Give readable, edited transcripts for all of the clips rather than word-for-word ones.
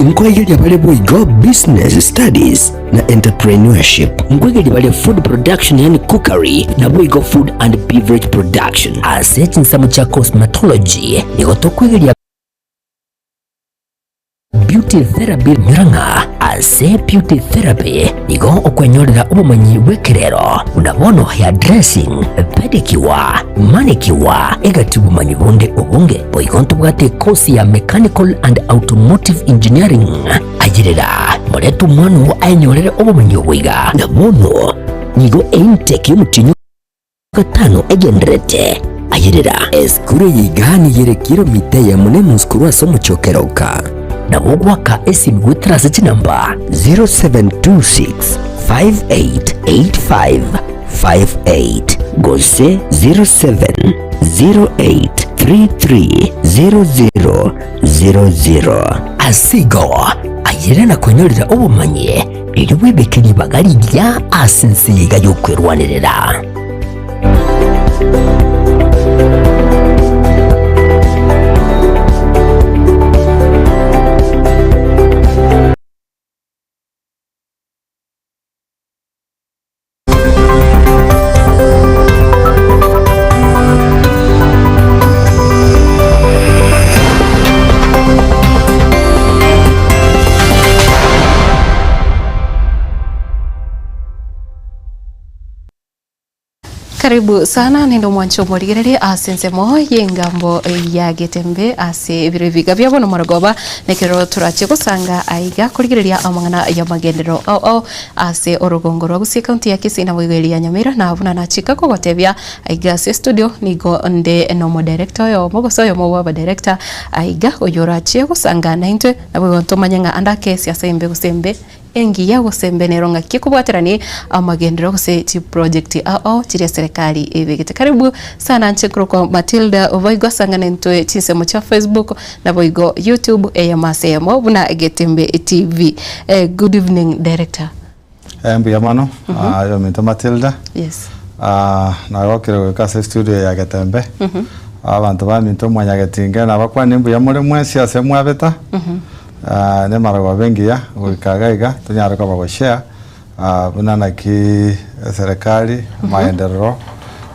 Nkoegeria bare boigo Business Studies na Entrepreneurship. Nkoegeria bare Food Production yaani Cookery naboigo Food and Beverage Production. Ase chinsemo chia Cosmetology nigo tokwegeria Beauty Therapy Nyora ng'a ase Beauty Therapy nigo okwenyorera obomanyi bw'ekerero buna bono hair dressing, pedicure, manicure, egati obomanyi bonde obonge. Boigo ntobwate ekosi ya Mechanical and Automotive Engineering. Ayerera, morete omwana oo aenyorere obomanyi obo iga. Na bono nigo eintake y'omotienyi o gatano egendererete. Ayerera. Esukuru eye iga nigo ere kilomita eyemo na enusu korwa ase omochie o Keroka. Nabo ogoaka esimi goetera ase chinamba 0726 5885 58 gose 0708330000. Ase igo, ayerera na kwenyorera obomanyi, erio bwebeke ribaga rigiya ase ense eye iga y'okwerwanerera. Karibu sana nende omwancho omorigereria ase ensemo y'engambo ya Getembe ase ebiro ebiga bia bono morogoba nekero torache gosanga aiga korigereria amang'ana y'amagenderero ao ao Ase orogongo rwa Gusii County ya Kisii naboigo eria ya Nyamira na buna nachika kogotebia aiga ase estudio nigo nde nomodirector oyomo gose oyomo bwa abadirector aiga oyio orachie gosanga naintwe naboigo tomanye ng'a ande ake esiasa embe gose embe engiya gose embe nero ng'aki ekobwaterani amagenderero gose chiproject ao ao chiria eserekari ebegete. Karibu sana inche nkorokwa Matilda boigo asang'ane naintwe chinsemo chia Facebook Naboigo YouTube eyemo ase eyemo buna Getembe TV. Eh, good evening director. Eh, mbuya mono Ah, ominto Matilda Yes. Ah, nagokire goika ase estudio ya Getembe abanto baminto mwanyagetinge nabakwanie mbuya more mwensi ase mwabeta Ah, nemarogoba engiya goika iga iga tonyare koba goshare Buna naki eserekari amagenderero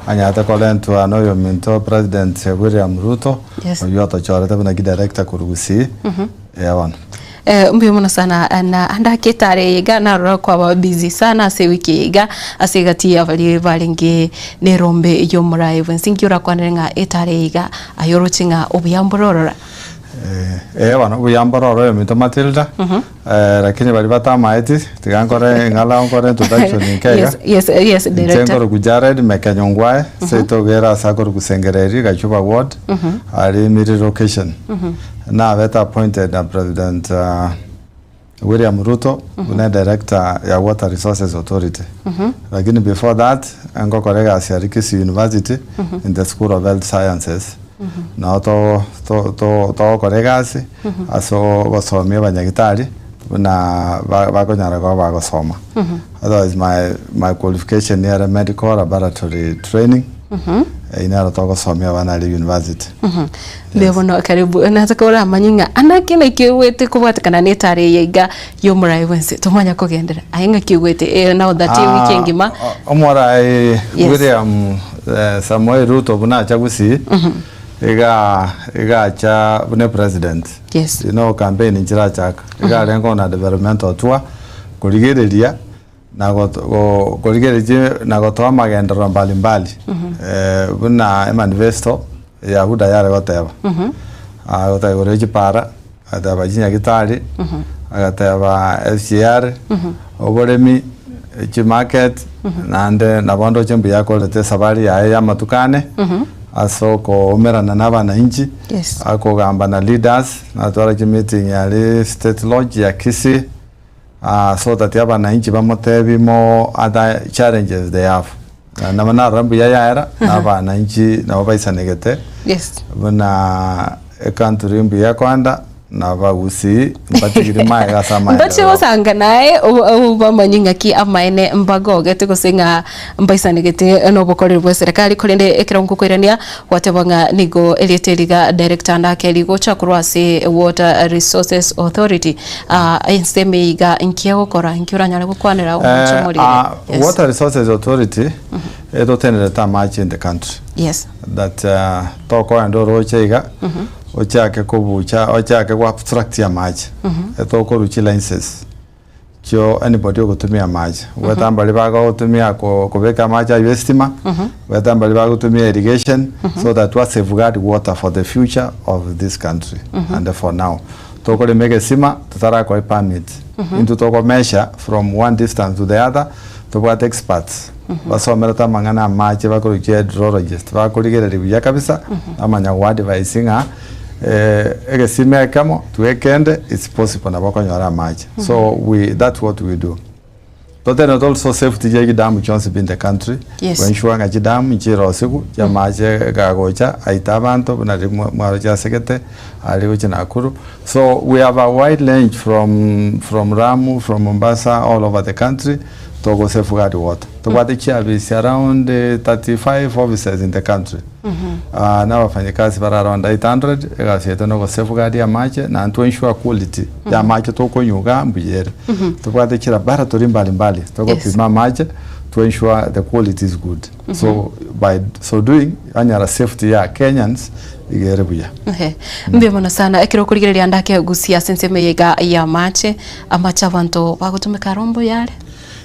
anyarete korentwa noyominto President William Ruto Yes. oyio otochorete buna ki director korwa Gusii eeh bono. Eh, mbuya mono sana na ande ake etare eye iga narora kwaba busy sana ase ewiki eye iga ase egati ya baria barenge na erombe y'omoraai bwensi nki orakwanere ng'a etare eye iga aye oroche ng'a obuya mbore orora? Ee bono obuya mbore oro oyominto Matilda, lakini baria batamaeti tiga nkore eng'ala nkore introduction nke iga. Yes, yes, yes, Inche director. nkorokwa Jared Mekenyo Ngwae, seito ogere ase akorokwa Sengereri, Gachuba Ward, aria Miri Location. Nabete appointed na President William Ruto buna director ya Water Resources Authority. Lakini before that ngokora egasi aria Kisii University in the School of Health Sciences. Nao to- to- to- togokora egasi ase ogosomia abanyagitari buna ba- bakonyara koba bagosoma. Otherwise my my qualification nere medical laboratory training. Eyio nero togosomia abana aria university. Mbuya mono karibu nataka oramanye ng'a anaki naki oigwete kobwatekana na etara eye iga y'omorai bwense tomanya kogendera aye ng'aki oigwete eh, now that ewiki engima Ah, omorai Yes. William eh, Samoei Ruto buna acha Gusii iga iga acha buna epresident Yes. You know campaign nchirachaka iga arenge on a developmental tour korigereria na korigereria na gotoa amagenderero mbali mbali buna emanifesto ya UDA yare goteba. Agoteba igoro ya chipara, agateba chinyagitari, agateba SGR, oboremi, chimarket, naende nabo ndoche mbuya akorete esabari yaye ya amatuko ane, ase okoumerana na abananchi, Yes. akogamba na leaders, natwara chimeeting aria State Lodge ya Kisii. So that abananchi bamotebie more other challenges they have. Na nabo narora mbuya yaera, na abananchi nabo baisanegete Yes. buna ecountry mbuya ekoenda. Na abagusii mbatigire maega ase Mbache amaenderero. gosanga naye obamanye ng'aki amaene mbagogete gose ng'a mbaisanegete nobokoreri bwa eserekari korende ekero ngokoirania gwateba ng'a nigo erieta eri iga director ndake rigocha korwa ase Water Resources Authority ensemo eye iga nki egokora nki oranyare gokwanera omochie omoriri? Yes. Water Resources Authority etotenerete amache in the country. Yes. That tokoenda oroche iga Ochake kobucha, ochake go abstract amache, etokorwa chilicenses chio anybody ogotumia amache, whether mbari bagotumia ko kobeka amache aywo estima, whether mbari bagotumia irrigation, so that twa safeguard water for the future of this country and for now. Tokorema egesima totarakoa epermit, intwe toko measure from one distance to the other, tobwate experts basomerete amang'ana amache bakorokwa hydrologist bakorigereria buya kabisa bamanya go advise ng'a egesima ekemo to ekende it's possible nabo okonyora amache so we that's what we do. Totenenete also safety chia chidamu chionsi pi in the country Yes. to ensure ng'a chidamu nchirosiwu chia amache gagocha aite abanto buna riria mwaroche asegete aria gochia Nakuru so we have a wide range from from Lamu from Mombasa all over the country Togo safeguard water. Tobwate chiafisi around 35 offices in the country. Ah, na abafanyikazi bare around 800 egasi yaito nogo safeguard amache na to ensure quality ya amache tokonywa iga mbuya ere. Tobwate chilaboratory mbali mbali togopima amache to ensure the quality is good. So by so doing anyara safety ya Kenyans iga ere buya. Ehe, mbuya mono sana. Ekero okorigereria ande ake gusia ase ensemo eye iga ya amache, amache abanto bagotumeka aro mbuya are?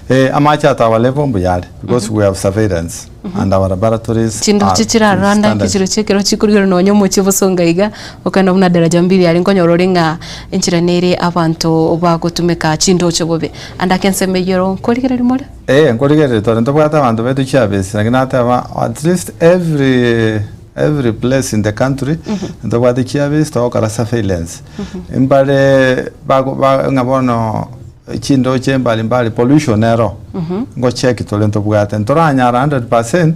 Eh, amache at our level mbuya are because we have surveillance and our laboratories are Chindoche to chirarande standard. chirochio ekero chikorigerwa nonya omochie bosongo iga, okogenda buna daraja mbili aria nkonyora ore ng'a enchera nere abanto bagotumeka chindoche bobe. Ande ake ensemo eyio ero nkorigereria more? Eh, nkorigereria tore ntobwate abanto baito chiafisi lakini nateba at least every every place in the country ntobwate chiafisi togokora surveillance. Mbare bago ba ng'a bono chindoche mbari mbari pollution ero ngocheki tore ntobwate ntoranyara 100%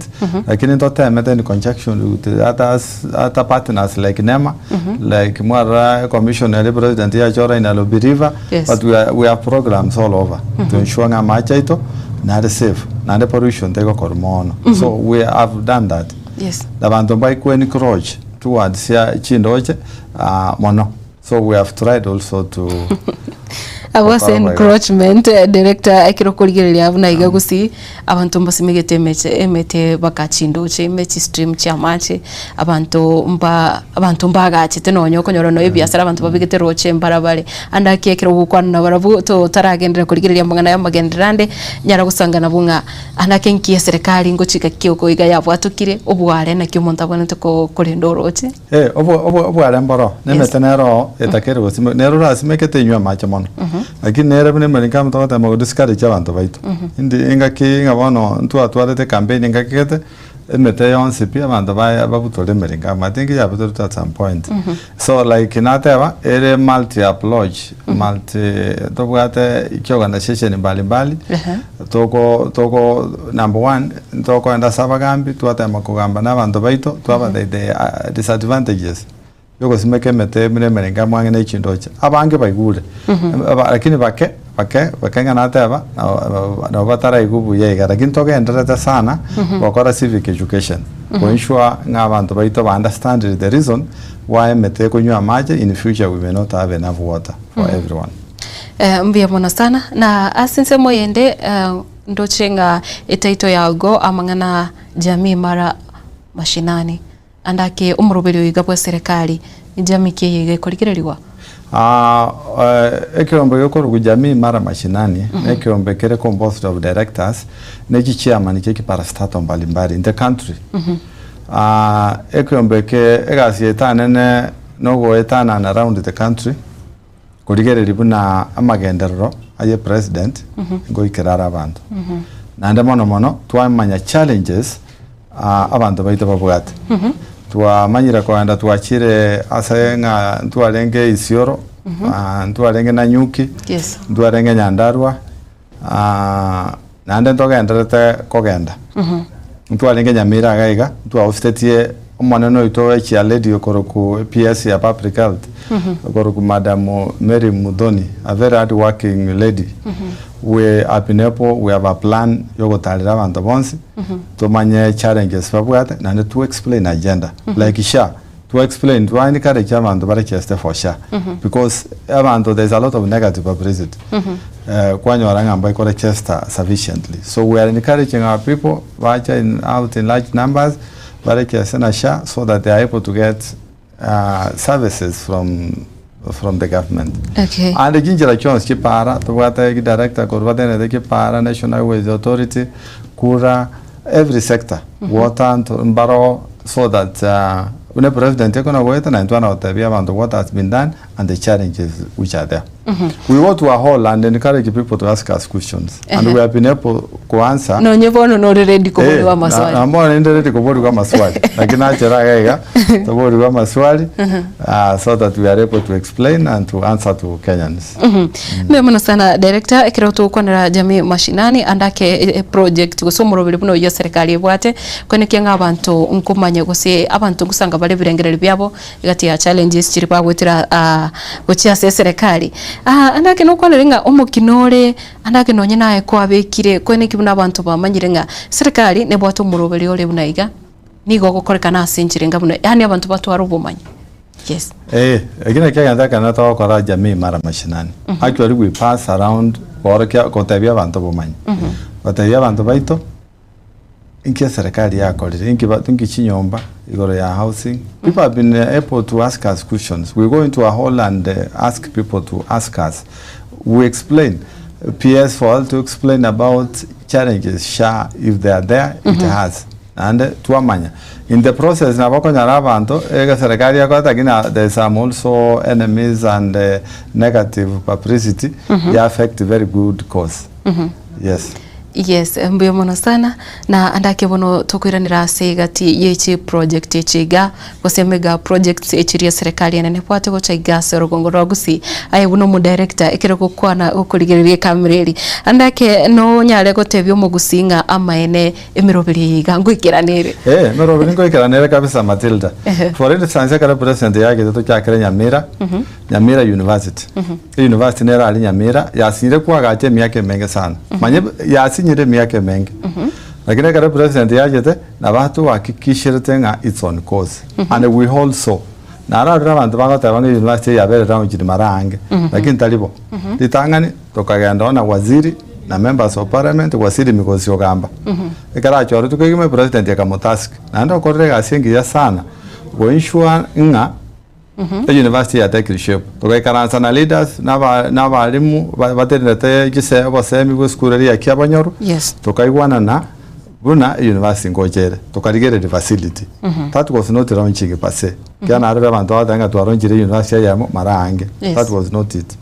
lakini ntotemete in conjunction with the others other partners like NEMA like mwarora commission ere president yachora in Nairobi River Yes. but we are, we have programs all over to ensure ng'a amache aito nare safe naende pollution tegokorwa mono so we have done that Yes. Abanto mbaikwe encroach towards ya chindoche ah, mono so we have tried also to Abwo ase Gokora boigo. encroachment eh, director ekero okorigereria buna iga gusii abanto mbasimegete emeche emete baka chindoche ime chistream chia amache abanto mba abanto mbagachete nonya okonyora nonya ebiasara abanto babegete roche mbarabare ande aki ekero ogokwana nabarabwo totaragenderera korigereria amang'ana ya amagenderero ande nyara gosanga nabwo ng'a Ande ake nki eserekari ngochika ki oko iga yabwatokire obware naki omonto abwenerete ko korenda oroche? Eh, obo- obo- obware mboro, na Yes. emete nero oo etakeire gosime nere orasimeke tenywa amache mono. Lakini nere buna emeremo amo togotema go discourage abanto baito. Indi engaki ng'a bono ntwatwarete ecampaign engaki gete, emete yonsi pi abanto baye babutore emeremo amo, I think yabutoretwe at some point. So like nateba, ere multi approach, multi tobwate chiorganisation mbali mbali, Ehe. toko toko number one, ntokoenda ase abagambi twatema kogamba na abanto baito, twabatebi the disadvantages ya ogosimeka emete buna emerenge amo ang'e na echindoche. Abange baigure, aba lakini bake bake bake ng'a nateba nabo nabo bataraigwa buya iga, lakini togendererete sana gokora civic education. Go ensure ng'a abanto baito ba understandire the reason why emete ekonywa amache in future we may not have enough water for everyone. Eh, mbuya mono sana na ase ensemo eyende eh, ndoche ng'a etitle yago amang'ana jamii mara mashinani ande ake omoroberio oyo iga bwa eserekari jamii ki eye iga ekorigereriwa? Ah, eh, ekeombe gekorokwa Jamii Mara Mashinani mm -hmm. ekeombe kere composed of directors ne chichairman chie chiparastato mbalimbali in the country mm -hmm. Ah, ekeombe eke egasi etanene nogoetanana round the country korigereria buna amagenderero aye president mm -hmm. ngoikera are abanto mm -hmm. naende mono mono twamanya challenges Aa abanto baito babwate. Twamanyire kogenda twachire ase ng'a ntwarenge Isiolo, aa ntwarenge Nanyuki, Yes. ntwarenge Nyandarua, naende ntogenderete kogenda. Ntwarenge Nyamira iga iga, ntwahostetie. Omonene oito oechi a lady okorokwa PS ya Public Health, okorokwa Madam Mary Muthoni, a very hard working lady. We have been able, we have a plan yogotarera abanto bonsi, tomanye challenges babwate, naende to explain agenda. Like SHA, to explain, to encourage abanto ba register for SHA. Because abanto there is a lot of negative publicity. Eh, kwanyora ng'a mbaiko register sufficiently. So we are encouraging our people, bache in, out in large numbers, Barekese na SHA so that they are able to get services from from the government. Okay. Ande chinchera chionsi chipara tobwate director korwa batenenete chipara National Highways Authority kura every sector water nto mbaro so that buna president ekona goeta naintwe twana gotebia abanto what has been done and the challenges which are there. We go to a hall and encourage people to ask us questions and we have been able to answer. Nonye bono nore ready koborigwa amaswali. Na bono ninde ready koborigwa amaswali. Lakini nachera iga iga toborigwe amaswali ah, so that we are able to explain and to answer to Kenyans. Mbuya mono sana director ekero togokwanera jamii mashinani ande ake project gose omoroberi buna oyio serikali ebwate koenekia ng'a abanto nkomanya gose abanto ngosanga bare ebirengererio biabo Egati ya challenges chiria bagoetera gochia ase eserekari, ande ake nokwanere ng'a omokina ore, ande ake nonye naye kwabekire, koeneki buna abanto bamanyire ng'a eserekari nebwate omoroberio ore buna iga, nigo ogokorekana ase enchera enga buna yaani abanto batware obomanyi, yes. Eh, ekio nakio egento ekenene togokora jamii mara mashinani. Actually we pass around koorokia gotebia abanto obomanyi. Gotebia abanto baito. Inki eserekari yakorire? Inki ba inki chinyomba igoro ya housing? People have been able to ask us questions. We go into a hall and ask people to ask us. We explain. PS for all to explain about challenges SHA if they are there, it has. Naende twamanya. In the process nabo okonyora abanto egeserekari ekoreta lakini there is some also enemies and negative publicity ya affect very good cause. Yes. Yes, mbuya mono sana na ande ake bono tokoiranera ase egati ye chiproject echi iga gose mega projects echiria eserekari enene ebwate gocha iga ase orogongo rwa Gusii. Aye buna omodirector ekero gokwana gokorigereria ekamera eri, ande ake nonyare gotebia omogusii ng'a amaene emeroberi eye iga ngoikerana ere. Eh, emeroberi ngoikerana ere kabisa Matilda. For instance ekero president yagete tochakere Nyamira, Nyamira University. Eyunivasiti nere aria Nyamira, yasinyire koagacha emiaka emenge sana. Manye yasinyire emiaka emenge. Lakini ekero president yachete, nabo atohakikishirete ng'a it's on course. And we hold so. Nararore abanto bagoteba ng'a eyunivasiti eye yabere launched mara aange, lakini tari bo. Ritang'ani, tokagenda oo na waziri, na members of parliament, waziri Migosi Ogamba. Ekero achoretwe kegima, president akamotask. Naende okorire egasi engiya sana, go ensure ng'a. Eyunivasiti ya take shape. Togaikaransa na leaders na aba na abalimu ba batenenete chise obosemi bwa esukuru eria ya Kiabonyoru, Yes. tokaigwanana buna eyunivasiti ngocha ere, tokarigereria facility. That was not launching per se, ekiagera narebe abanto bagoteba ng'a twaronchire eyunivasiti eyemo mara aange, Yes. that was not it.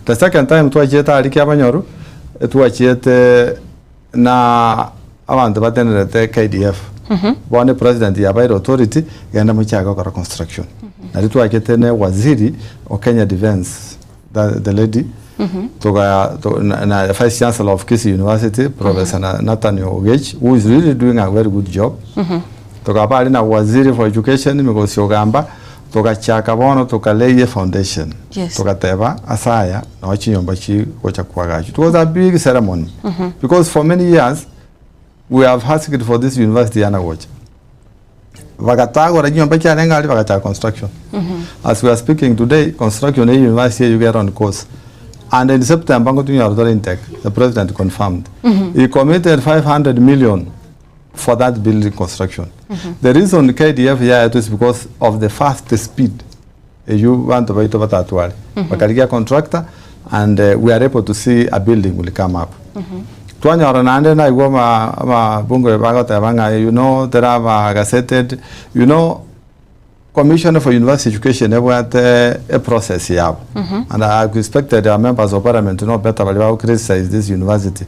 The second time twachiete aria Kiabonyoru, etwachiete Na abanto batenerete KDF, bono epresident yabaire authority, genda mochake gokora construction. Nario twachete ne waziri o Kenya Defence, the, the lady, toga, to, na, na vice chancellor of Kisii University, Professor Na- Nathaniel Ogech, who is really doing a very good job. Tokaba aria na waziri for education, Migosi Ogamba, togachaka bono tokalay a foundation. Yes. Togateba ase aya nao chinyomba chigocha koagachwa. It was a big ceremony because for many years we have asked for this university yana gocha. Bagatagora chinyomba chiarenge aria bagachaka construction. As we are speaking today, construction ya university eywo gere on course. And in September ngotunyora tore intake, the president confirmed. He committed 500 million for that building construction. The reason KDF yaetwe is because of the fast speed eywo banto baito batatware. Bakarigia contractor and we are able to see a building will come up. Twanyora naende naigwa ama amabunge bagoteba ng'a you know teraba gazetted, you know Commission for University Education ebwate e process yabo and I expected our members of parliament to know better baria bago criticize this university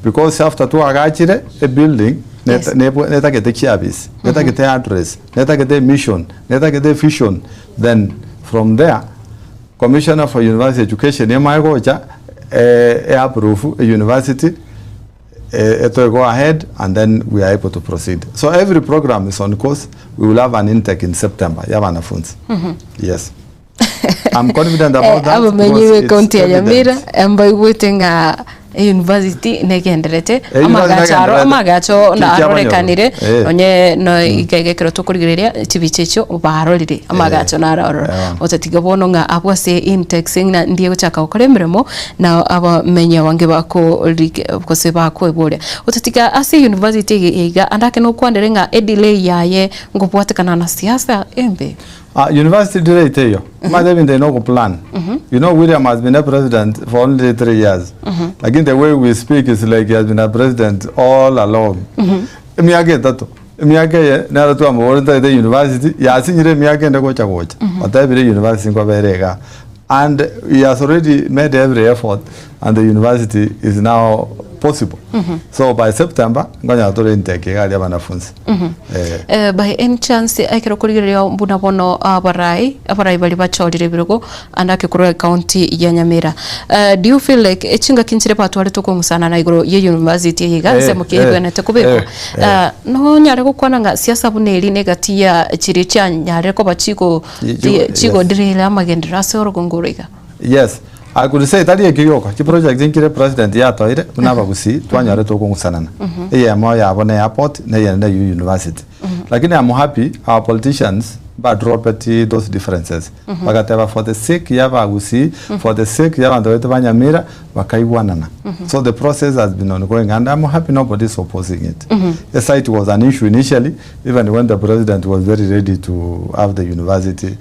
because after twagachire e building Yes. netagete chiafisi, netagete address, netagete mission, netagete vision then from there Commissioner for University Education emanye gocha e approve e university. Etoe go ahead and then we are able to proceed. So every program is on course, we will have an intake in September ya wanafunzi. Yes. I'm confident about that Abamenyi because be it's county ya Nyamira evident. mbaigwete ng'a university negenderete Eh, university amagacho aro negenderete. amagacho Ki- narorekanire kiabanyoro. Eh. onye no iga iga ekero tokorigereria chibicha echio barorire amagacho naro ororo Eh. otatiga bono ng'a abwo ase intakes ng'a ndiye gochaka gokora emeremo na abamenyi abange bakorike gose bakoeboria. Otatiga ase university eye iga ande ake nokwanere ng'a edelay yaye ngobwatekana na siasa embe. Ah, university delay teiyo. Omanyete ebinto ebi nokoplan. You know William has been a president for only 3 years. Lakini the way we speak is like he has been a president all along. Emiaka etato. Emiaka eye nero twamoborete ntagete university yasinyire emiaka ende gocha gocha. Otebire university nkobere igaa. And he has already made every effort and the university is now possible. So by September nkonyora tore intake iga aria abanafunzi. Eh. Eh, by any chance ekero okorigereria buna bono abarai abarai baria bachorire ebirogo ande ake korwa ecounty ya Nyamira eh, do you feel like echingaki nchire batwarete okong'usana na igoro ye university eye iga Eh, ensemo ki eh, ebwenerete kobekwa eh, eh. Eh, nonyare gokwana ng'a siasa buna eri na egati ya chiria chianyarire koba chigo Chigo- chigodirail amagenderero ase orogongo oro iga. Yes, I could say tari ekio gioka, chiproject nchire president yatoeire buna abagusii twanyorete okong'usanana. Eyemo yabo ne airport na eyende ne university. Lakini I'm happy our politicians mbadropeti those differences. Bagateba for the sake ya abagusii, for the sake ya abanto baito ba Nyamira, bakaigwanana. So the process has been ongoing and I'm happy nobody is opposing it. The site was an issue initially, even when the president was very ready to have the university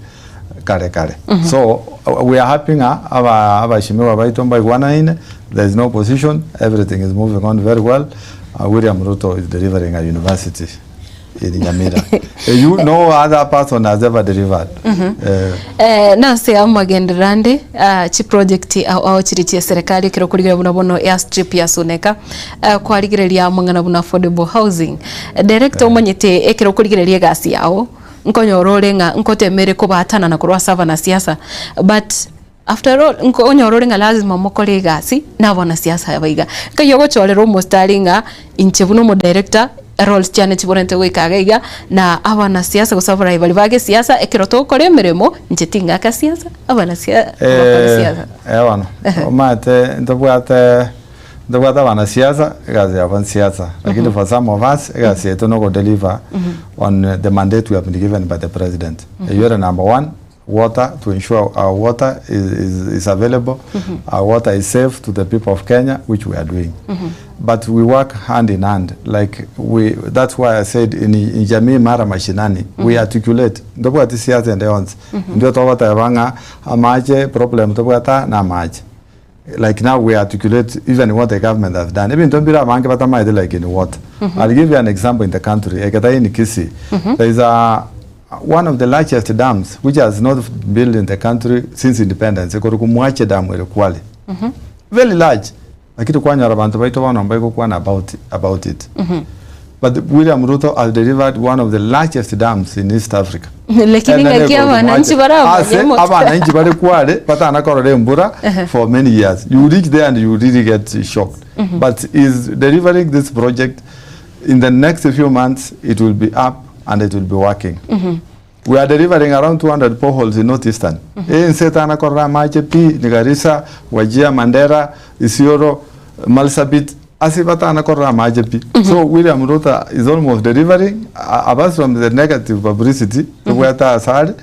kare kare. So we are happy ng'a aba abashimiwa baito mbaigwanaine, there is no opposition, everything is moving on very well. William Ruto is delivering a university in Nyamira. You, no other person has ever delivered. Eh, Eh, nase amagenderero ande ah, chiproject ao ao chiri chia serikali ekero okorigereria buna bono airstrip ya Suneka eh, kwarigereria amang'ana buna affordable housing director omanyete ekero okorigereria egasi yao nkonyora ore ng'a nkotemere kobatanana korwa ase abanasiasa but after all nkonyora ore ng'a lazima mokore egasi na abanasiasa aba iga. Nkai ogochorera omostari ng'a inche buna omodirector roles chiane chiborente goika iga iga na abanasiasa gose abarai baria ba gesiasa ekero togokora emeremo inche ting'aka siasa abanasia bakore siasa. Eh, bono omanyete ntobwate ntobwate abanasiasa egasi yabo nsiasa lakini for some of us egasi yaito na ogodeliver on the mandate we have been given by the president. Eywo ere number one water to ensure our water is, is, is available our water is safe to the people of Kenya which we are doing but we work hand in hand like we that's why I said in, in Jamii Mara Mashinani we articulate ntobwati siasa ende yonsi ndio togoteba ng'a amache problem tobwata na amache like now we articulate even what the government has done ebinto mbire abange batamaete like in water I'll give you an example in the country eketa in Kisii there is a one of the largest dams which has not built in the country since independence ekoroku Mwache dam ere Kwale very large lakini kwanyora bantu baito bono mbaigokwana about, about it but William Ruto has delivered one of the largest dams in East Africa Lakini ng'aki abananchi Ase barabanye abananchi bari Kwale batanakorora embura for many years you reach there and you really get shocked but is delivering this project in the next few months it will be up and it will be working we are delivering around 200 boreholes in northeastern ense etanakorora amache pi ni Garissa Wajir Mandera Isiolo Marsabit ase batanakorora amache pi so William Ruto is almost delivering apart from the negative publicity tobwate asare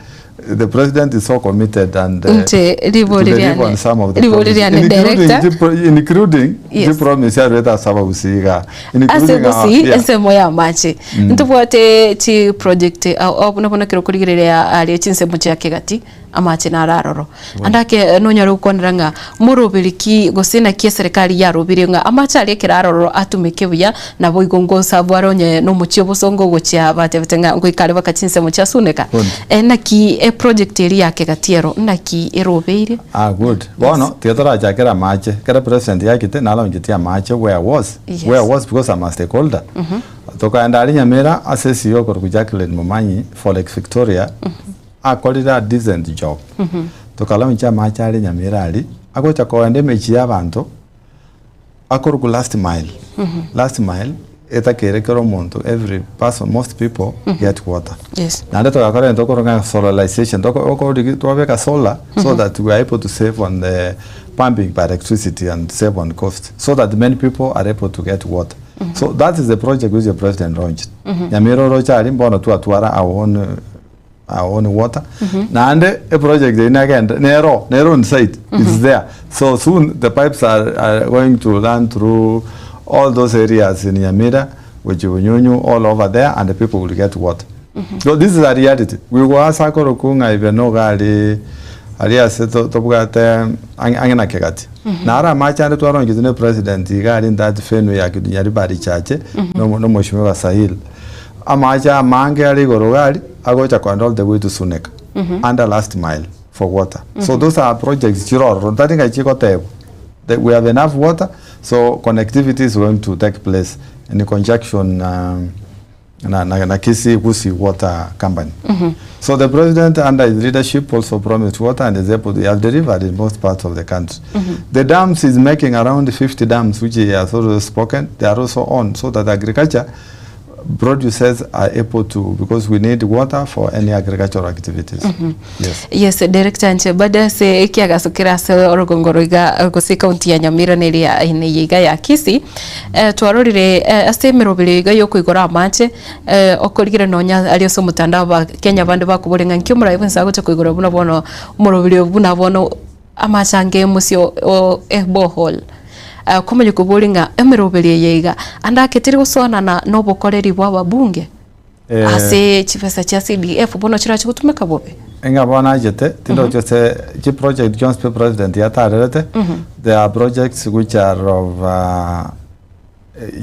the president is so committed and Nche, to deliver on some of the ribori promises, riane including director. including Yes. the promise yarwete ase abagusii iga ase including our- gusii yeah. ensemo ya amache ntobwate chi project nabo ekero okorigereria aria chinsemo chia kegati amache naro aroro ande ake nonyare gokwanera ng'a moroberi ki gose naki eserikali yarobirie ng'a amache aria ekero aroro atumeke buya nabo igo ngosabu are onye na omochie obosongo ogochia batebete ng'a ngoika are baka chinsemo chia Suneka Good. naki eproject eria ya kegati ero naki erobeire Ah, good. Bono, tiga torachakera amache. Ekero president yakete, nalaunchetie amache where I was. Yes. Where I was because I'm a stakeholder. Tokaenda aria Nyamira ase CEO okorokwa Jacqueline Momanyi for Lake Victoria, akorire a decent job. Tokalaunchia amache are Nyamira aria, agocha koenda emechie ya abanto, Akorokwa last mile, last mile etakeire kera omonto every person most people get water. Yes. Naende togakora egento tokoroka ng'a solarization toko okorigi twabeka solar so that we are able to save on the pumping by electricity and save on cost so that many people are able to get water. So that is the project which the president launched. Nyamira oroche aria mbono twatwara our own our own water naende eproject eyio negende nero nero on site it's there so soon the pipes are, are going to run through all those areas in Nyamira gochia Bunyunyu all over there and the people will get water so this is a reality we go ase akorokwa ng'a ibe noga aria aria ase to- tobwate ang'e ang'e na Kegati naro amache ande twarongetwe na president iga aria in that venue ya Nyaribari Chache na omo- na omweshimiwa Sahil Amache amange are igoro iga aria agocha kogenda all the way to Suneka under last mile for water. So those are projects chire ororo ntari ng'a chigotebwa. The we have enough water so connectivity is going to take place in conjunction na na, na, na Kisii Gusii Water Company. So the president under his leadership also promised water and is able to, he has delivered in most parts of the country. The dams is making around 50 dams which he has also spoken. They are also on so that agriculture produces are able to because we need water for any agricultural activities. Yes. Yes, Director inche bado ase ekiagaso kere ase orogongo roiga gose ekaunti ya Nyamira na eria eye iga ya Kisii, eh, twarorire eh, ase emeroberi iga ya okoigora amache eh, okorigera nonya aria ase omotandao abakenya bande bakoboria ng'a nki omorai bwensi agocha koigora buna bono omoroberi oyo buna bono amache ange emosio o eborehole. Komanya koboria ng'a emeroberi eye iga ande ake teri gosoanana na obokoreri bwa ababunge ase chibesa chia CDF bono chirache gotumeka bobe. Ng'a bono achete tindochi ase chiproject chionsi pi president yatarerete there are projects which are of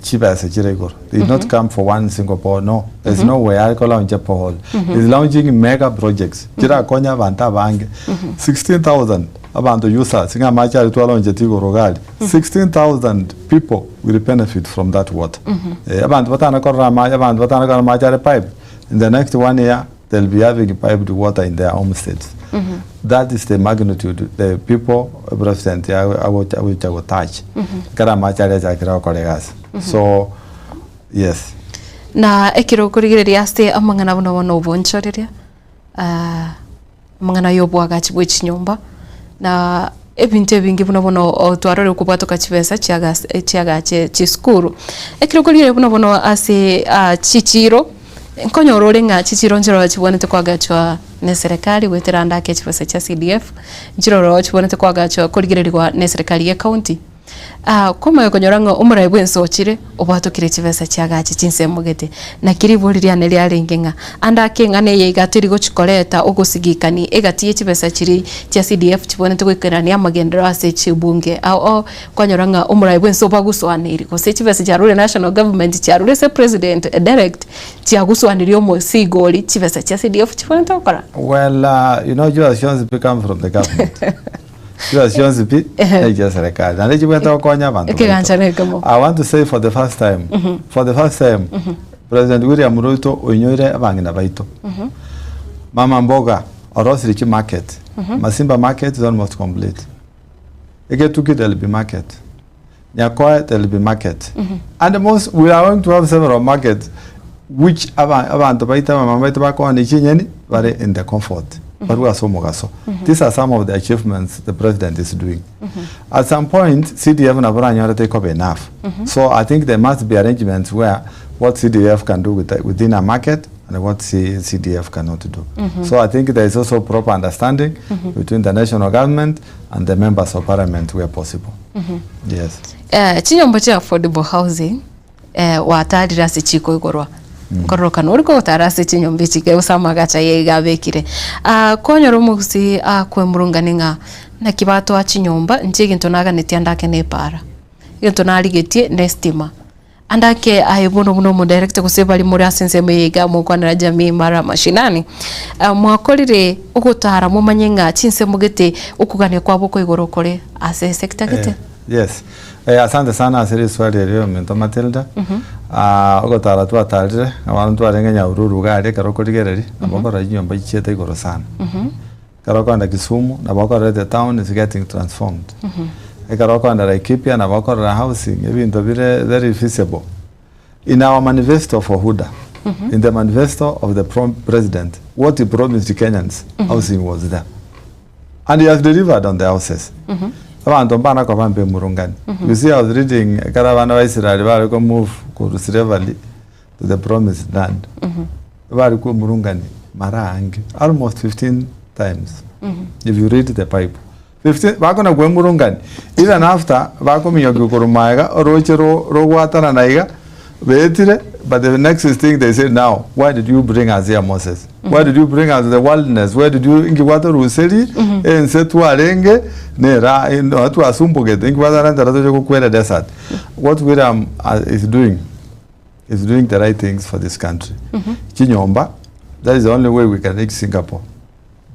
chibesa chire igoro they did not come for one single borehole no there's no way are kolaunch a borehole he's launching mega projects chirakonye abanto abange 16000 abanto users ng'a amache aria twalauncheti igoro iga aria 16000 people will benefit from that water Eh, abanto batana korora amache abanto batana korora amache are piped in the next one year they'll be having piped water in their homesteads that is the magnitude the people president agocha agocha gotouch ekero amache aria achakire gokora egasi so yes Na ekero okorigereria ase amang'ana buna bono obonchoreria, ah, amang'ana ya oboagachi bwe chinyomba, na ebinto ebinge buna bono o twarorire kobwatoka chibesa chiagas chiagache chisukuru. Ekero okorigereria buna bono ase chichiro, nkonyora ore ng'a chichiro nchiroro chibwenerete koagachwa na eserekari goetera ande ake chibesa chia CDF, nchiroro chibwenerete koagachwa korigereriwa na eserekari ya ecounty. Komanya konyora ng'a omorai bwensi ochire obwatokire chibesa chiagache chinsemo gete. Naki ribori riane riarenge ng'a ande ake eng'ana eye iga teri gochi koreta ogosigikani egati ye chibesa chiria chia CDF chibwenerete goikerania amagenderero ase chibunge ao oo kwanyora ng'a omorai bwensi obagosoaneiri gose chibesa chiarure national government chiarure ase president direct chiagosoaneria omosigo oria chibesa chia CDF chibwenerete gokora. Well, uh, you know, chibesa chionsi pi come from the government. Chibesa chionsi pi echia serikali naende chibwenerete gokonya abanto baito. Ekegancha nekemo. I want to say for the first time, for the first time, President William Ruto oinyoire abang'ina baito. Mama mboga orosirie chimarket. Masimba market is almost complete. Egetuki there will be market. Nyakoe there will be market. And most we are going to have several markets which aba- abanto baito abamama baito bakoona chinyeni bare in the comfort barwe ase omogaso. These are some of the achievements the president is doing. At some point CDF nabo oranyorete ikoba enough. So I think there must be arrangements where what CDF can do with the, within a market and what C, CDF cannot do. So I think there is also proper understanding between the national government and the members of parliament where possible. Yes. Eh, chinyomba chia affordable housing eh, gwatarire ase chikoigorwa nkororokana ori kogotara ase chinyomba echi gose amagacho aye iga abekire. Ah, kwanyora omogusii akwemurungania ng'a naki batoa chinyomba inche egento naganetie ande ake na epaara, egento narigetie na estima. Ande ake aye bono buna omodirector gose baria more ase ensemo eye iga mokwanera jamii mara mashinani, mwakorire ogotara momanye ng'a chinsemo gete okogania kwabo kwa igoro kore ase esector gete? Eh, yes. Eh, asante sana ase riswali erio ominto Matilda. Ah, ogotara twatarire, abana twarenge Nyahururu iga aria ekero okorigereria, nabo okorora chinyomba chichiete igoro sana. Ekero okogenda Kisumu, nabo okorora the town is getting transformed. Ekero okoenda Laikipia nabo okorora housing ebinto bire very feasible. In our manifesto for Huda, in the manifesto of the prom president, what he promised Kenyans, housing was there. And he has delivered on the houses. Abanto mbana koba mbe murungani. You see, I was reading ekero abana ba Israel bare ko move korwa slavery to the promised land. Bare kwemurungani mara ange, almost 15 times. If you read the Bible. 15 bakona kwemurungani even after bakominyokia korwa maega oroche ro rogwatanana iga betire but the next thing they said now why did you bring us here Moses why did you bring us to the wilderness where did you inki gwatoruserie ense twarenge nera noo twasumbogete inki gwatarentera toche gokwera desert what William uh, is doing is doing the right things for this country chinyomba that is the only way we can reach Singapore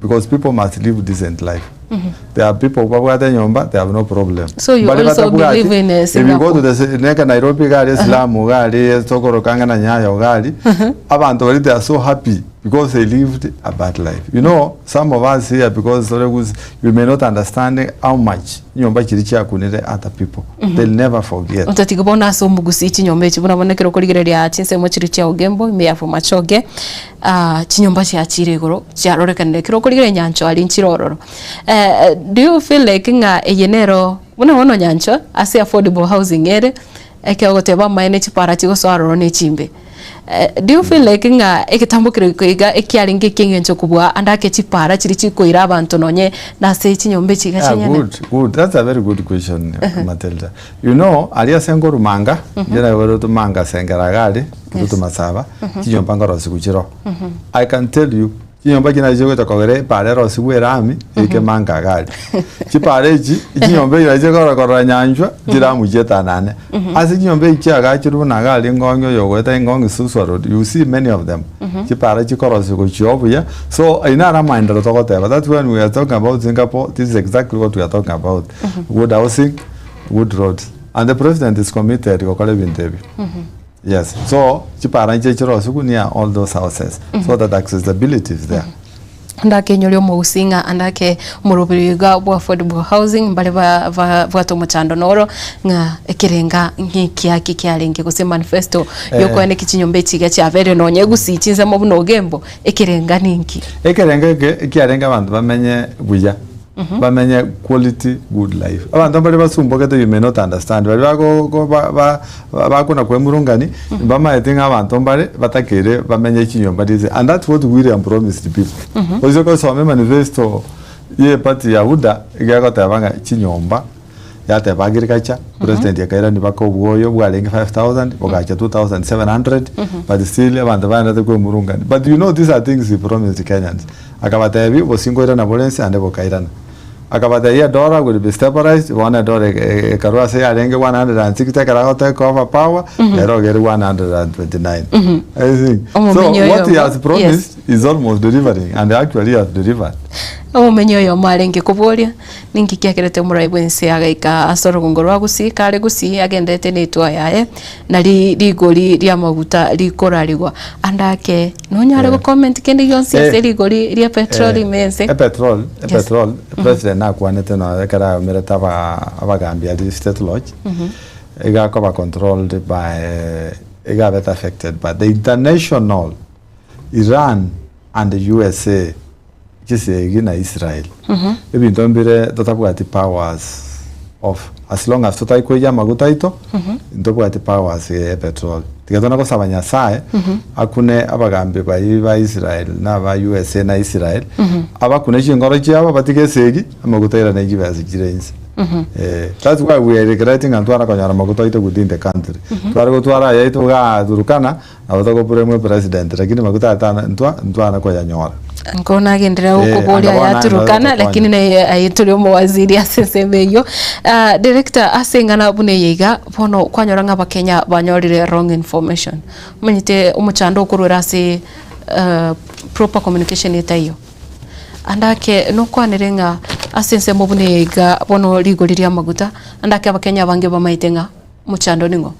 because people must live decent life there are people babwate enyomba they have no problem So you Mbare also batabwati, believe in, eh, if you go to Singapore? the ci- neka Nairobi gari esilamu gari tokoroka ang'e na Nyayo gari abanto baria they are so happy because they lived a bad life you know some of us here because tore gus- you may not understand how much nyomba chiri chiakunire other people they'll never forget Otatiga bono ase omogusi chinyomba echi buna bono ekero okorigereria chinsemo chiria chia Ogembo ime ya Bomachoge ah, chinyomba chiachire igoro chiarorekanire ekero okorigereria nyancho aria nchire ororo. Eh, do you feel like ng'a eye nero buna bono nyancho ase affordable housing ere ekero ogoteba amaene chipara chigosoa ororo na echimbe. Eh, do you feel like ng'a egetambo kere iga ekiarenge ekieng'encho kobua ande ake chipara chiria chikoira abanto nonye nase chinyomba echi iga Yeah, chinyene? good, good. That's a very good question, Matilda. You know, aria ase nkorumanga, inche naiborwe tumanga sengera iga aria, Yes. tumasaba, chinyomba nkorosiwu chiroo. I can tell you, chinyomba echi nachi chigocha kogera epara erosiwe erami, eike manga iga aria. Chipara echi, chinyomba echi nachi chikora korora nyanchwa, chiramu chietanane. Ase chinyomba echi chiagachirwe buna iga aria ngong'i oyo ogoeta ngong'i Suswa road, you see many of them. Chipara chikorosiwa gochia obuya, so ayio naro amaenderero togoteba. That's when we are talking about Singapore, this is exactly what we are talking about. Good housing, good roads. And the president is committed gokora ebinto ebio. Yes, so chipara inche chirosiwu near all those houses so that accessibility is there. Ndake nyore omogusii ng'a ande ake omoroberi iga bwa affordable housing mbare ba ba bwate omochando noro ng'a ekerenga ng'ekiaki kiarenge gose manifesto Eh. yokoeneki chinyomba echi iga chiabeire nonye gusii chinsemo buna ogembo ekerenga ninki? Ekerengo eke ekiarenge abanto bamenye buya bamenye quality good life. Abanto mbare basumbokete you may not understand baria bago go ba ba bakona kwemurungani mbamaete ng'a abanto mbare batakeire bamenye chinyomba riise and that's what William promised people. Oise gosoma emanifesto ye eparty ya UDA iga egoteba ng'a chinyomba yateba agriculture president akairani baka obwoyo bwarenge 5000 bogacha 2700 but still abanto baendete kwemurungani but you know these are things he promised Kenyans. Akabatebia, Obosingo oirana bore ense, naende bokairana. Akabatebia, Edora will be stabilized, bono edora ekarwa ase yarenge 160 ekero agotake over power, rero iga ere 129. I think. So Omomenyi what he oyomo, has promised is almost delivering and actually he has delivered. Omomenyi oyomo arenge koboria, Ninki kiagerete omorai bw'ense agaika ase orogongo rwa Gusii, kare Gusii agenderete netwa yaye, na rigori ri'amaguta rikorarigwa. Ande ake nonyare Eh. go comment kende gionsi ase Eh. rigori ria petrol Eh, ime ense. epetrol Yes. epetrol president nakwanete nonya ekero aomerete aba abagambi aria state lodge iga akoba controlled by iga abete affected by the international Iran and USA chisegi na Israel ebinto mbire totabwati powers of as long as totari koiyia amaguta aito ntobwati powers ya petrol tiga tona gosaba Nyasaye akune abagambi baria ba Israel na aba USA na Israel abakune chingoro chiabo batige esegi amaguta airane chibesa chire inse Eh, that's why we are regretting ng'a ntwara konyora amaguta aito within the country tware gotwara aya aito igaa Turkana Nabo togopremwa epresident lakini maguta aya tana ntwa ntwana koyanyora. Nko nagenderera Eh, gokoboria anga bono aya naye Turukana nabo lakini naye aye tore omowaziri ase ensemo eyio. Ah, director ase eng'ana buna eye iga bono kwanyora ng'a abakenya banyorire wrong information. Omanyete omochando okorwera ase eh, proper communication etaiyo. Ande ake nokwanere ng'a ase ensemo buna eye iga bono rigori ri'amaguta, ande ake abakenya abange bamaete ng'a omochando ning'o?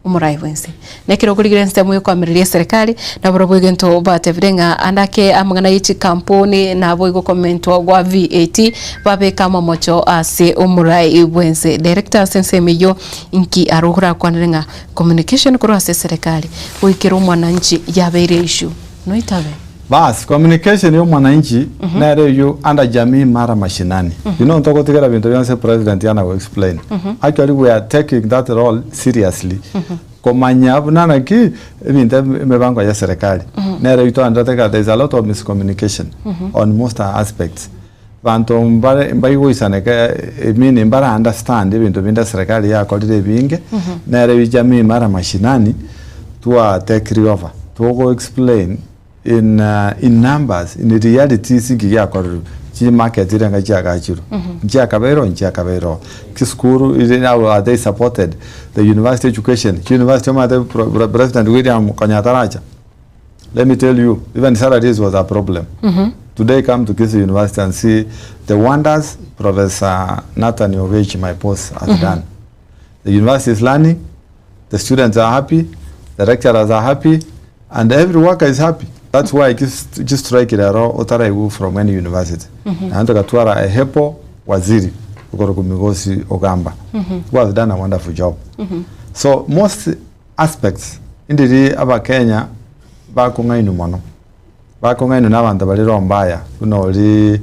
Omorai bwense. Nekero okorigera ensemo yokoamereria eserekari, nabarabwo egento batebire ng'a ande ake amang'ana ye chikampuni naboigo komentwa gwa VAT babeke amamocho ase omorai bwense. Director ase ensemo eyio inki aro orakwanere ng'a communication korwa ase eserekari goikera omwananchi yabeire issue. Noitabe? Bas, communication ya omwananchi nere eyio under jamii imara mashinani. You know ntogotigera binto bionsi president yana go explain. Actually we are taking that role seriously. Komanya buna naki ebinto emibango ya serikali. Nere eyio twaenderete there is a lot of miscommunication on most aspects. Banto mbare mbaigoisaneka I mean mbara understand ebinto binde serikali yakorire ebinge, nere eywo jamii imara mashinani twa take over togo explain in in numbers in realities nki giakorirwe, chimarket irenga chiagachirwe, nchiakabeire oo nchiakabeire oo, chisukuru ire how are they supported, the university education, chiuniversity omanyete pro president William konya ataracha. Let me tell you, even salaries was a problem. Today come to Kisii University and see the wonders Professor Nathan Ogechi, my boss, has done. The university is learning, the students are happy, the lecturers are happy, and every worker is happy. That's why just just strike rero otaraigu from any university. Naende tokatwara ehepo waziri okorokwa Migosi Ogamba who has done a wonderful job. So most aspects, ndiri abakenya bakong'ainwa mono, bakong'ainwa na abanto bare roho mbaya buna oria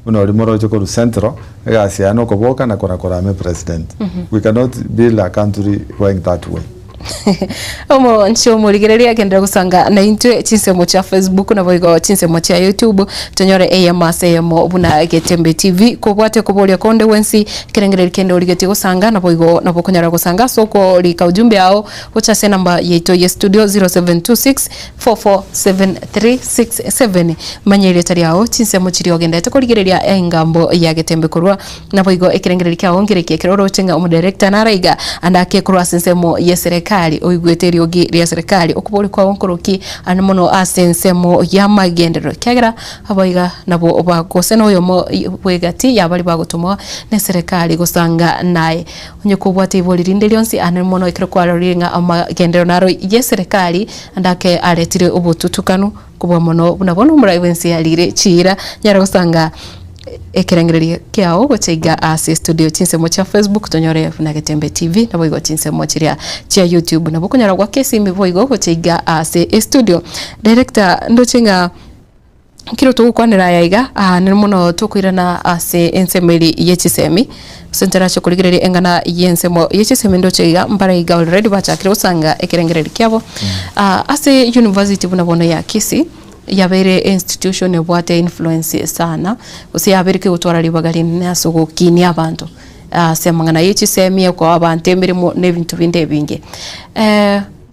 buna oria moroche korwa central, egasi yaye nokoboka na kora korama epresident. We cannot build a country going that way. Omonche omorigereria agenderere gosanga naintwe chinsemo chia Facebook naboigo chinsemo chia YouTube tonyore eyemo ase eyemo buna Getembe TV. Kobwate koboria konde gwensi Ekerengererio kende origetie gosanga, naboigo nabo okonyara gosanga ase okorika ujumbe ao gocha ase enamba yaito ye studio 0726447367. Manya erieta riao, chinsemo chiria ogenderete korigereria engambo ya getembe korwa, naboigo ekerengererio kiao nkereki ekero oroche ng'a omodirector naraiga ande ake korwa ase ensemo ye serikali oigwete eriogi ria serikali okoboria kwao nkoroki ande mono ase ensemo y'amagenderero ekiagera Abaiga nabwo bagose noyomo bw'egati y'abaria bagotomwa neserekari gosanga naye. Onye kobwate ibori rinde rionsi ande mono ekero kwarorire ng'a amagenderero naro y'eserekari ande ake aretire obotutukanu kobua mono buna bono omorai bw'ense yarire chiira nyare gosanga ekerengererio kiao gocha iga ase estudio chinsemo chia Facebook tonyore buna Getembe TV naboigo chinsemo chiria chia YouTube nabo okonyora goaka esimi boigo gocha iga ase estudio. Director ndoche ng'a. Ekero togokwanera aya iga, aa nere mono tokoirana ase ensemo eria ye chisemi, ase ntarache korigereria eng'ana y'ensemo ye chisemi ndoche iga mbare iga already bachakire gosanga ekerengererio kiabo. Ase university buna bono ya Kisii, yabeire institution ebwate influence sana, gose yabeire kegotwara ribaga rinene ase ogokinia abanto, ase amang'ana ye chisemi, okoa abanto emeremo na ebinto binde ebinge.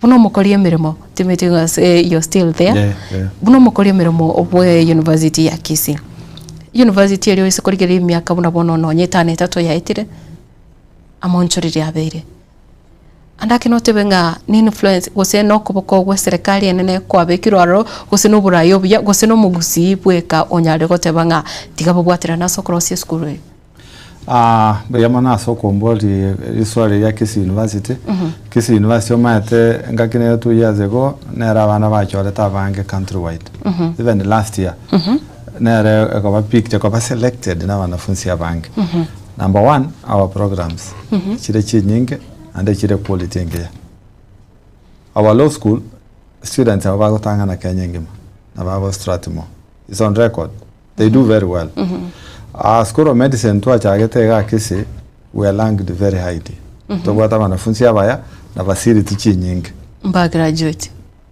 Buna omokori emeremo, timeti ng'a ase you're still there, Yeah, yeah. buna omokori emeremo bwe university ya Kisii, university eria oise korigereria emiaka buna bono nonye etano etato yaetire, amaonchoreria abeire. Ande ake notebe ng'a ne influence gose na okoboko gwa eserekari enene kwabekirwe aroro, gose na oborai obuya, gose na omogusii bweka onyare goteba ng'a tiga babwaterane ase okorosia esukuru eye. Mbuya mono ase okomboria riswali ria Kisii University. Kisii University omanyete engaki nere 2 years ago nere abana bachorete abange country wide. Even last year nere ekoba picked ekoba selected na abanafunsi abange. Number one, our programs chire chinyinge naende chire quality engiya. Our law school students abo bagotang'ana Kenya engima nabo abo Strathmore, it's on record. They do very well. School of Medicine twachagete iga Kisii, we are ranked very highly. Tobwate abanafunsi abaya na facility chinyinge. Mba graduate.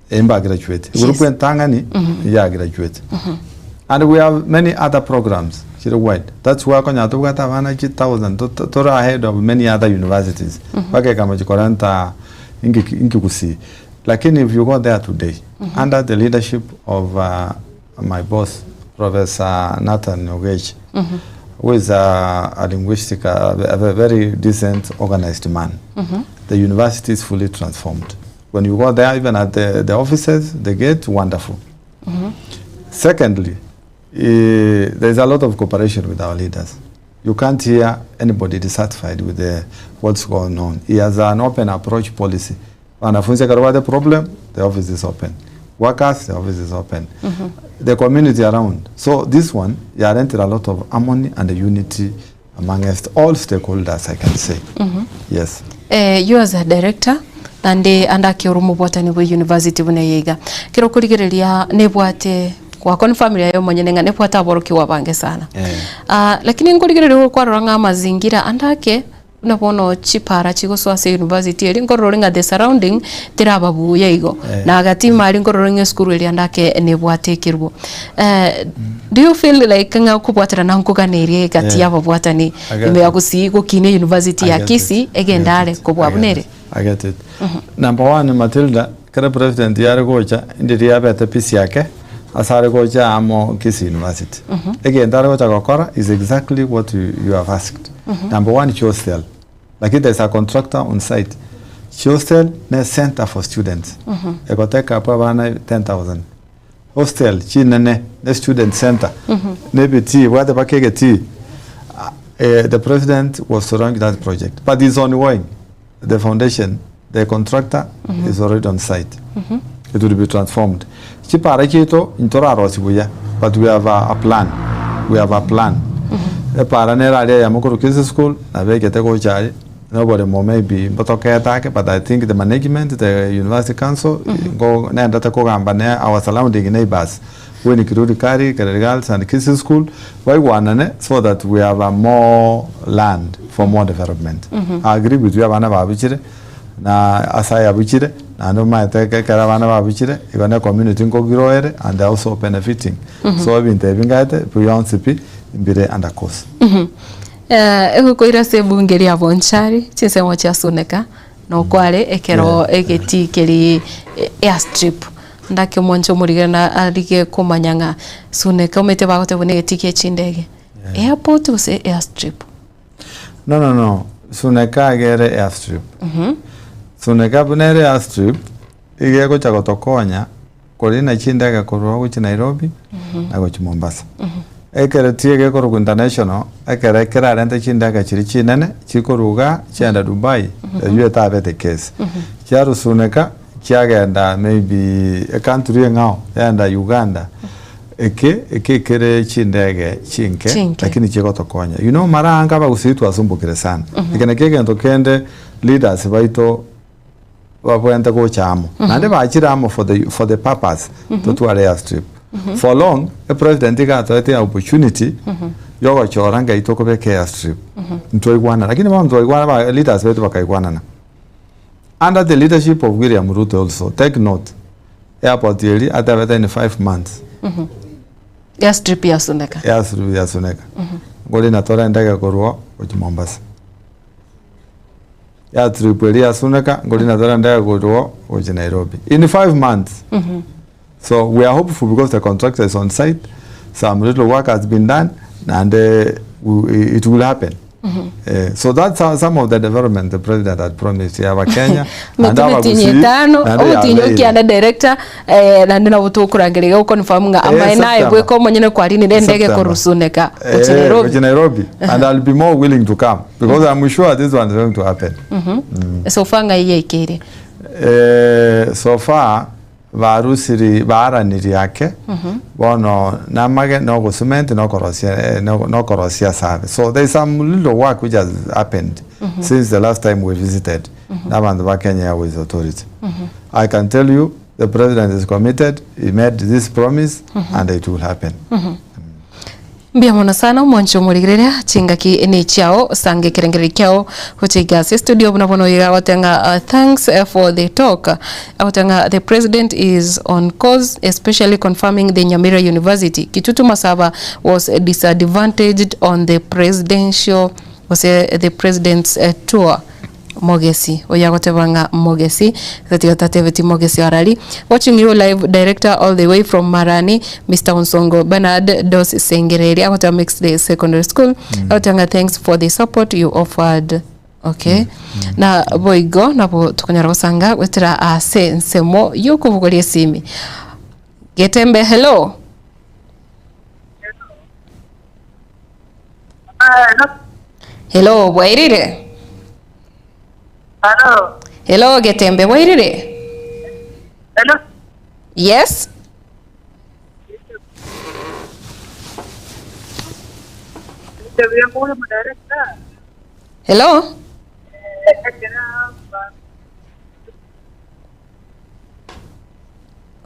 Eh, mba graduate. Yes. Group entang'ani ya graduate. And we have many other programs chire wide. That's why okonyora tobwate abana chi thousand to- to- tore ahead of many other universities. Bagekama chikorenta inki inki gusii. Lakini if you go there today, under the leadership of my boss Professor Nathan Ogechi who is a, a linguistic, a, a very decent organized man. The university is fully transformed. When you go there, even at the, the offices, the gate, wonderful. Secondly, eh, there's a lot of cooperation with our leaders. You can't hear anybody dissatisfied with the, what's going on. He has an open approach policy. Wanafunzi ekero obwate problem, the office is open. Workers, the office is open. The community around. So this one yarentire a lot of harmony and unity amongst all stakeholders I can say. Yes. Eh, you as a director naende ande ake ore omobwatani bwe university buna eye iga, ekero okorigereria nebwate gwaconfirmire aye omonyene ng'a nebwate aborokigwa abange sana. Eh. Ah, lakini nkorigereria kwarora ng'a amazingira ande ake Buna bono chipara chigosoa ase university eria nkorora ore ng'a the surrounding teraba buya igo. Eh. Na agati ime aria nkorora ng'a esukuru eria ande ake nebwate ekerubo. Do you feel like ng'a okobwaterana nkoganerie egati Eh. ya ababwatani I get ime ya it. Gusii gokina university I ya get Kisii it. I egende get are it. kobua I buna get ere? it. I get it. Number one Matilda, ekero president yare gocha ndiri yabete peace yake ase are gocha amo Kisii University. Egento are gocha gokora is exactly what you, you have asked. Number one hostel, lakini there is a contractor on site. Hostel ne center for students. Ego take up abana 10,000. Hostel chinene ne student center ne ebitii ebwate mpaka egetii. Ah, eh, the president was to launch that project but it's ongoing. The foundation, the contractor is already on site. It will be transformed. Chipara chiaito ntorarosie buya but we have a, a plan. We have a plan. Epara nere aria eyemo korwa Kisii school nabegete gocha aria na oboremo maybe mbotokete ake but I think the management, the university council nko nendete kogamba ne our surrounding neighbours Winnie Kiruri Kari, Kereri Girls and Kisii School baigwanane so that we have a more land for more development. I agree with you abana babuchire na ase aya abuchire naende omanyete ekero abana babuchire igo ne community nkogrow ere and they are also benefiting. So ebinto ebi ngaete bionsi pi mbire under course. Egokoira ase ebunge ria Bonchari, chinsemo chia Suneka, nokware ekero egetii keria airstrip. Ndake omwanche omorigere na arige komanya ng'a Suneka omanyete bagoteba buna egetii gie chindege, airport gose airstrip? No no no, Suneka iga ere airstrip. Suneka buna ere airstrip, iga egocha gotokonya korina chindege korwa gochia Nairobi na gochia Mombasa. Ekero tiga gekorokwa international, ekere kerarente chindege chiria chinene chikorwa igaa chiaenda Dubai, eywo etabe the case. Chiarwa Suneka chiagenda maybe ecountry eng'ao, yaenda Uganda, eke eke kere chindege chinke Chinke. lakini chigotokonya. You know mara anga abagusii twasumbukire sana. Eke nakio egento kende leaders baito babwenerete gocha amo. Naende bachire amo for the for the purpose totware airstrip. For long, epresident iga atoete opportunity yogochora ng'ai tokobeka airstrip. Ntwaigwanana, lakini bono twaigwana ba leaders baito bakaigwanana. Under the leadership of William Ruto also, take note, airport eria atebete in 5 months. Airstrip yasuneka. Airstrip yasuneka. Nkorina tore endege korwa gochia Mombasa. Airstrip eria yasuneka, nkorina tore endege korwa gochia Nairobi. In 5 months. So we are hopeful because the contractor is on site, some little work has been done, naende we, it will happen. Eh, so that's how some of the development the president had promised ya Kenya Mĩtĩ mĩtinyi ĩtano omotinyi okianda director eh, naende nabo tokorangeria iga goconfirm ng'a amaene naye September. bweka omonyene kwarinire endege September. korusuneka gochia Eh, Nairobi gochia Nairobi and I'll be more willing to come because I'm sure this one is going to happen. So far ng'ai yaikeire Eh, so far Barusiri baaranirie ake, bono namage na ogosumenti na okorosia na okorosia asabe. So there is some little work which has happened since the last time we visited na abanto ba Kenya Airways Authority. I can tell you the president is committed, he made this promise and it will happen. Mbuya mono sana omwancho omorigereria, chingaki nechiao, sange ekerengererio kiao gocha iga ase estudio buna bono iga agoteba ng'a thanks for the talk, agoteba ng'a the president is on course especially confirming the Nyamira University, Kitutu Masaba was disadvantaged on the presidential gose the president's tour. Mogesi, oyo agoteba ng'a Mogesi, gose tatebeti Mogesi arari. Watching you live director all the way from Marani, Mister Onsongo Bernard Dos Sengereri agoteba Mixed Secondary School, agoteba ng'a thanks for the support you offered. Okay. Na boigo nabo tokonyara gosanga goetera ase ensemo yokobogoria esimi. Getembe hello. Hello, bwairire? Hello. Hello Getembe bwairire? Hello. Yes. Hello.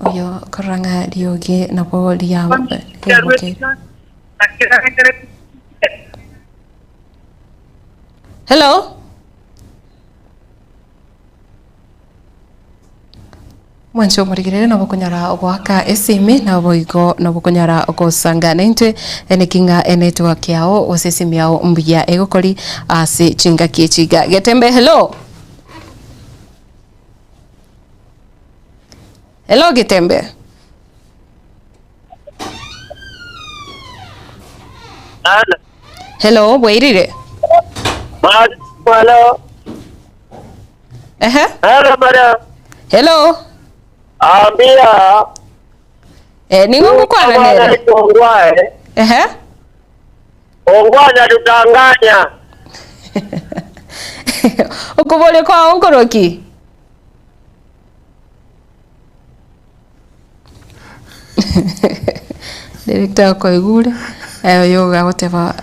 Oyo korora ng'a riogi nabo ria riabokeire. Hello. Mwanche omorigerere nabo okonyara goaka esimi naboigo nabo okonyara gosanga naintwe eneki ng'a enetwork yao gose esimi yao mbuya egokori ase chingaki echi iga. Getembe hello. Hello Getembe. Hello. Hello, bwairire? Hello. Ehe. Hello, madam. Hello. Ambia. Eh, ning'o ngokwana nere? Ongwae. Ehe. Ongwae anatutanganya. Okoboria kwao nkoroki? Director akoigure oyo iga agoteba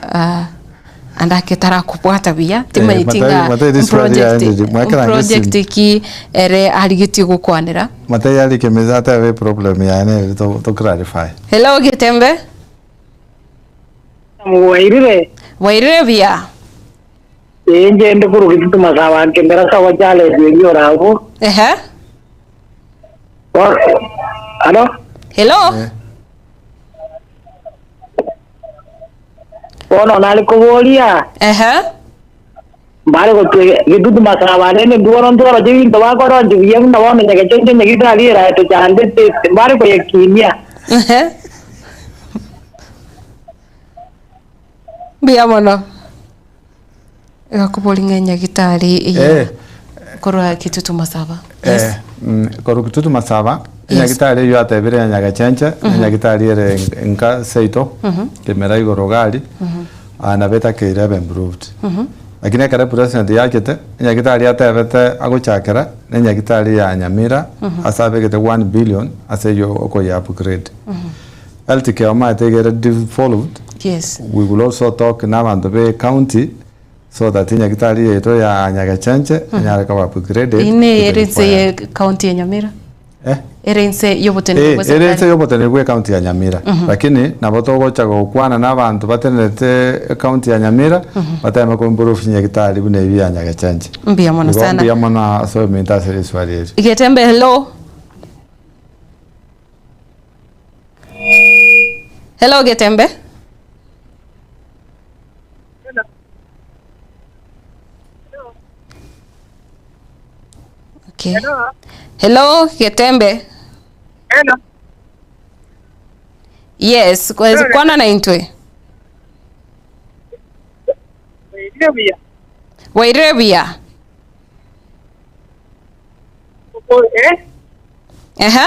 ande ake tarakobwata buya timanyeti ng'a Mathayo this one project yaendire, mwekera project ng'esimi. ki ere arigetie gokwanera. Mathayo arike meza atebe problem yaye nere to to clarify. Hello Getembe. Bwairire? Bwairire buya. Ee, inche inde korwa Kitutu Masaba nkembera ase ogochara erio ore abwo. Ehe. Bono, alo? Hello. Eh. Bono nare koboria, Ehe. mbare gotwe Kitutu Masaba rende intwe bono ntworoche ebinto bakoronchia buya buna bono nyagechenche nyagitari eraetochandete, mbare koyekinia. Ehe. Mbuya mono. Egakobori ng'a enyagitari eye Eh. korwa Kitutu Masaba. Yes. Eh, korwa Kitutu Masaba, Yes. enyagitari eywo atebire ya Nyagechenche, enyagitari ere nka seito, kemera igoro iga aria, nabo etakeire ebe improved. Lakini ekero president yachete, enyagitari atebete agochakera, na enyagitari ya Nyamira, ase abegete one billion ase eywo okoye upgrade. Health care omanyete iga ere devolved, Yes. we will also talk na abanto be county so that enyagitari yaito ya Nyagechenche enyare koba upgraded Ine to the ere inse ye required. county ya Nyamira. Eh? Ere inse y'obotenenku Eh, bwa ere inse serikali. y'obotenenku bwa ecounty ya Nyamira lakini nabo togocha gokwana na abanto batenenete ecounty ya Nyamira bateme ko improve chinyagitari buna ebi ya Nyagechenche. Mbuya mono Igo sana. mbuya mono ase ominto ase riswali eri. Getembe hello. Hello Getembe. Okay. Hello Getembe. Hello. Yes, kwana na intwe. Bwairire buya. Bwairire buya. Eh? Ehe.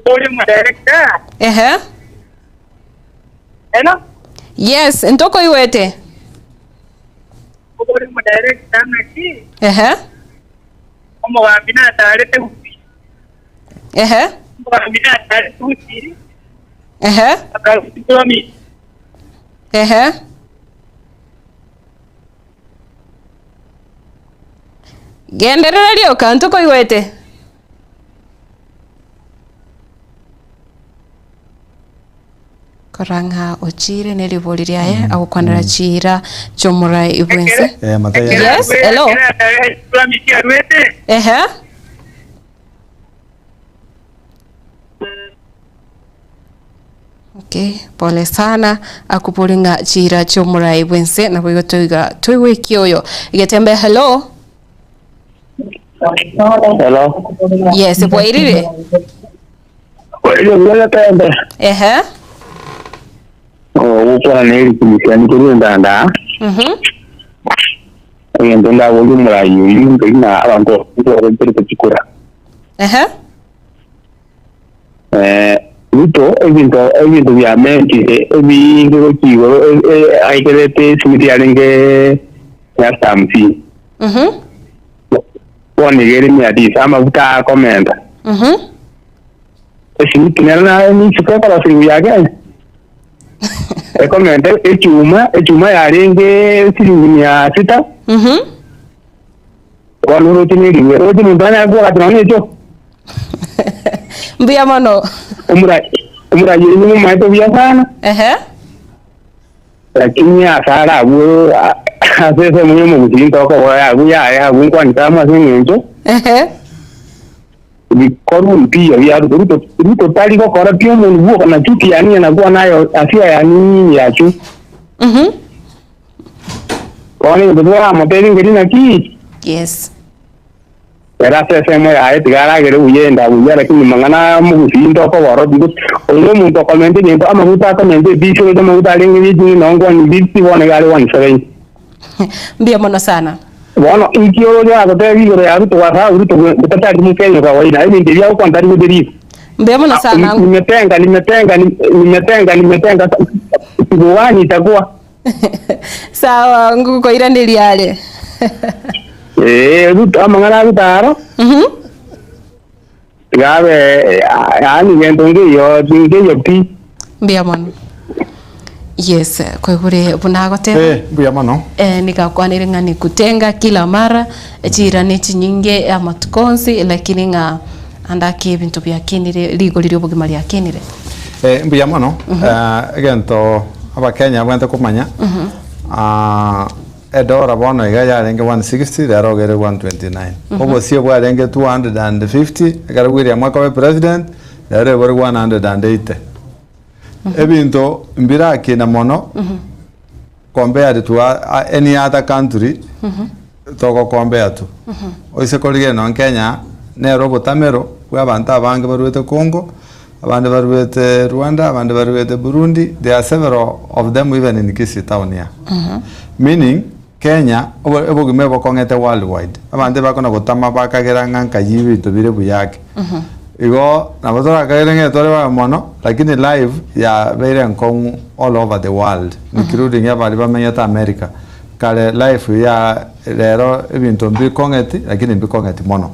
Ori director. Ehe. Hello? Yes, ntoko iwete. Ori director naki? Ehe. Omogambi natarete gusii. Ehe. Omogambi natarete gusii. Ehe. Akarusiwa Ehe. Genderera rioka ntokoigwete. Kora ng'a ochire neribori riaye agokwanera chiira chiomorai bwense. Eh, Mathayo. Yes, hello. Ehe. Okay, pole sana akobori ng'a chiira chiomorai bwense nabo igo toiga toigweki oyo. Getembe hello. Hello. Yes, bwairire. Bwairire Getembe. Ehe. Ogokwana na Eric Misiani korwa Entanda. Egento ndaborie omorai oyio nkeri ng'a abanto nkobabekerete chikura. Ehe. Eh, Ruto ebinto ebinto biamentire ebinge gochia igoro e- e- aikerete esimiti yarenge ya stamp. Bono iga ere mia tisa, amafuta akomenta. Esimiti nero naye nisiko ekoroserigwa ya Kenya. Ekomenta echuma, echuma yarenge siringi mia sita, bono oroche ne ribuya. Oroche omonto anyare koagacha nonya echoo. Mbuya mono. Omura omurayi oria nimomaete buya sana. Ehe. Lakini ase are abwo ase ensemo y'omogusii ntokoboya abwo yaya abwo nkwanete amo ase eng'encho Ehe. bikorwa mbiya bia Ruto. Ruto, Ruto tari gokora pi omonto bwoka na chuki ya nia nakwa nayo asia ya nini yachu. Mhm. Bono egento toramotebie nkeri naki Yes. Ere ase ensemo yaye tiga aragere buya enda buya, lakini mang'ana amogusii ntokobora otigo. Oyo nomonto okomenta egento, amaguta akomenta ebisi oroche amaguta arenge bie ching'eni nonye nkwane bibisi bono iga are 170. Mbuya mono sana. Bono inki oroche agotebia igoro ya Ruto gwasahau Ruto gotari Mokenya kawaida ebinto ebi agokwana tari goteriba. Mbuya mono sana. Nimetenga nimetenga nimetenga nimetenga siku gani itakuwa? Sawa, ngokoiraneria are. Ee, Ruto amang'ana a Ruto aro tiga abe yaani gento nkeiyo nkeiyo pi. Mbuya mono. Yes, kwaigure buna agoteba. Eh, mbuya mono. Eh, nigakwanire ng'a nikutenga kila mara chirani chinyinge amatuko onsi lakini ng'a ande ake ebinto biakinire rigori ri'obogima riakinire. Eh, mbuya mono. Eh, egento abakenya babwenerete komanya, ah, edora bono iga yarenge 160 rero iga ere 129. Obosie bwarenge 250 ekero William akoba president, rero ebore 180. Ebinto mbirakina mono compared to any other country togokombea tu. Oise korigereria nonye Kenya nere obotamero bwa abanto abange baruete Congo, abande baruete Rwanda, abande baruete Burundi, there are several of them even in Kisii town here. Meaning Kenya obo obogima ebokong'ete world wide, abanto ebakona gotama bakagera ng'a nkayi ebinto bire buya ake. Igo nabo torakagere ng'a tore babe mono, lakini life yabeire enkong'u all over the world including abaria bamenyete America. Kare life ya rero ebinto mbikong'eti lakini mbikong'eti mono.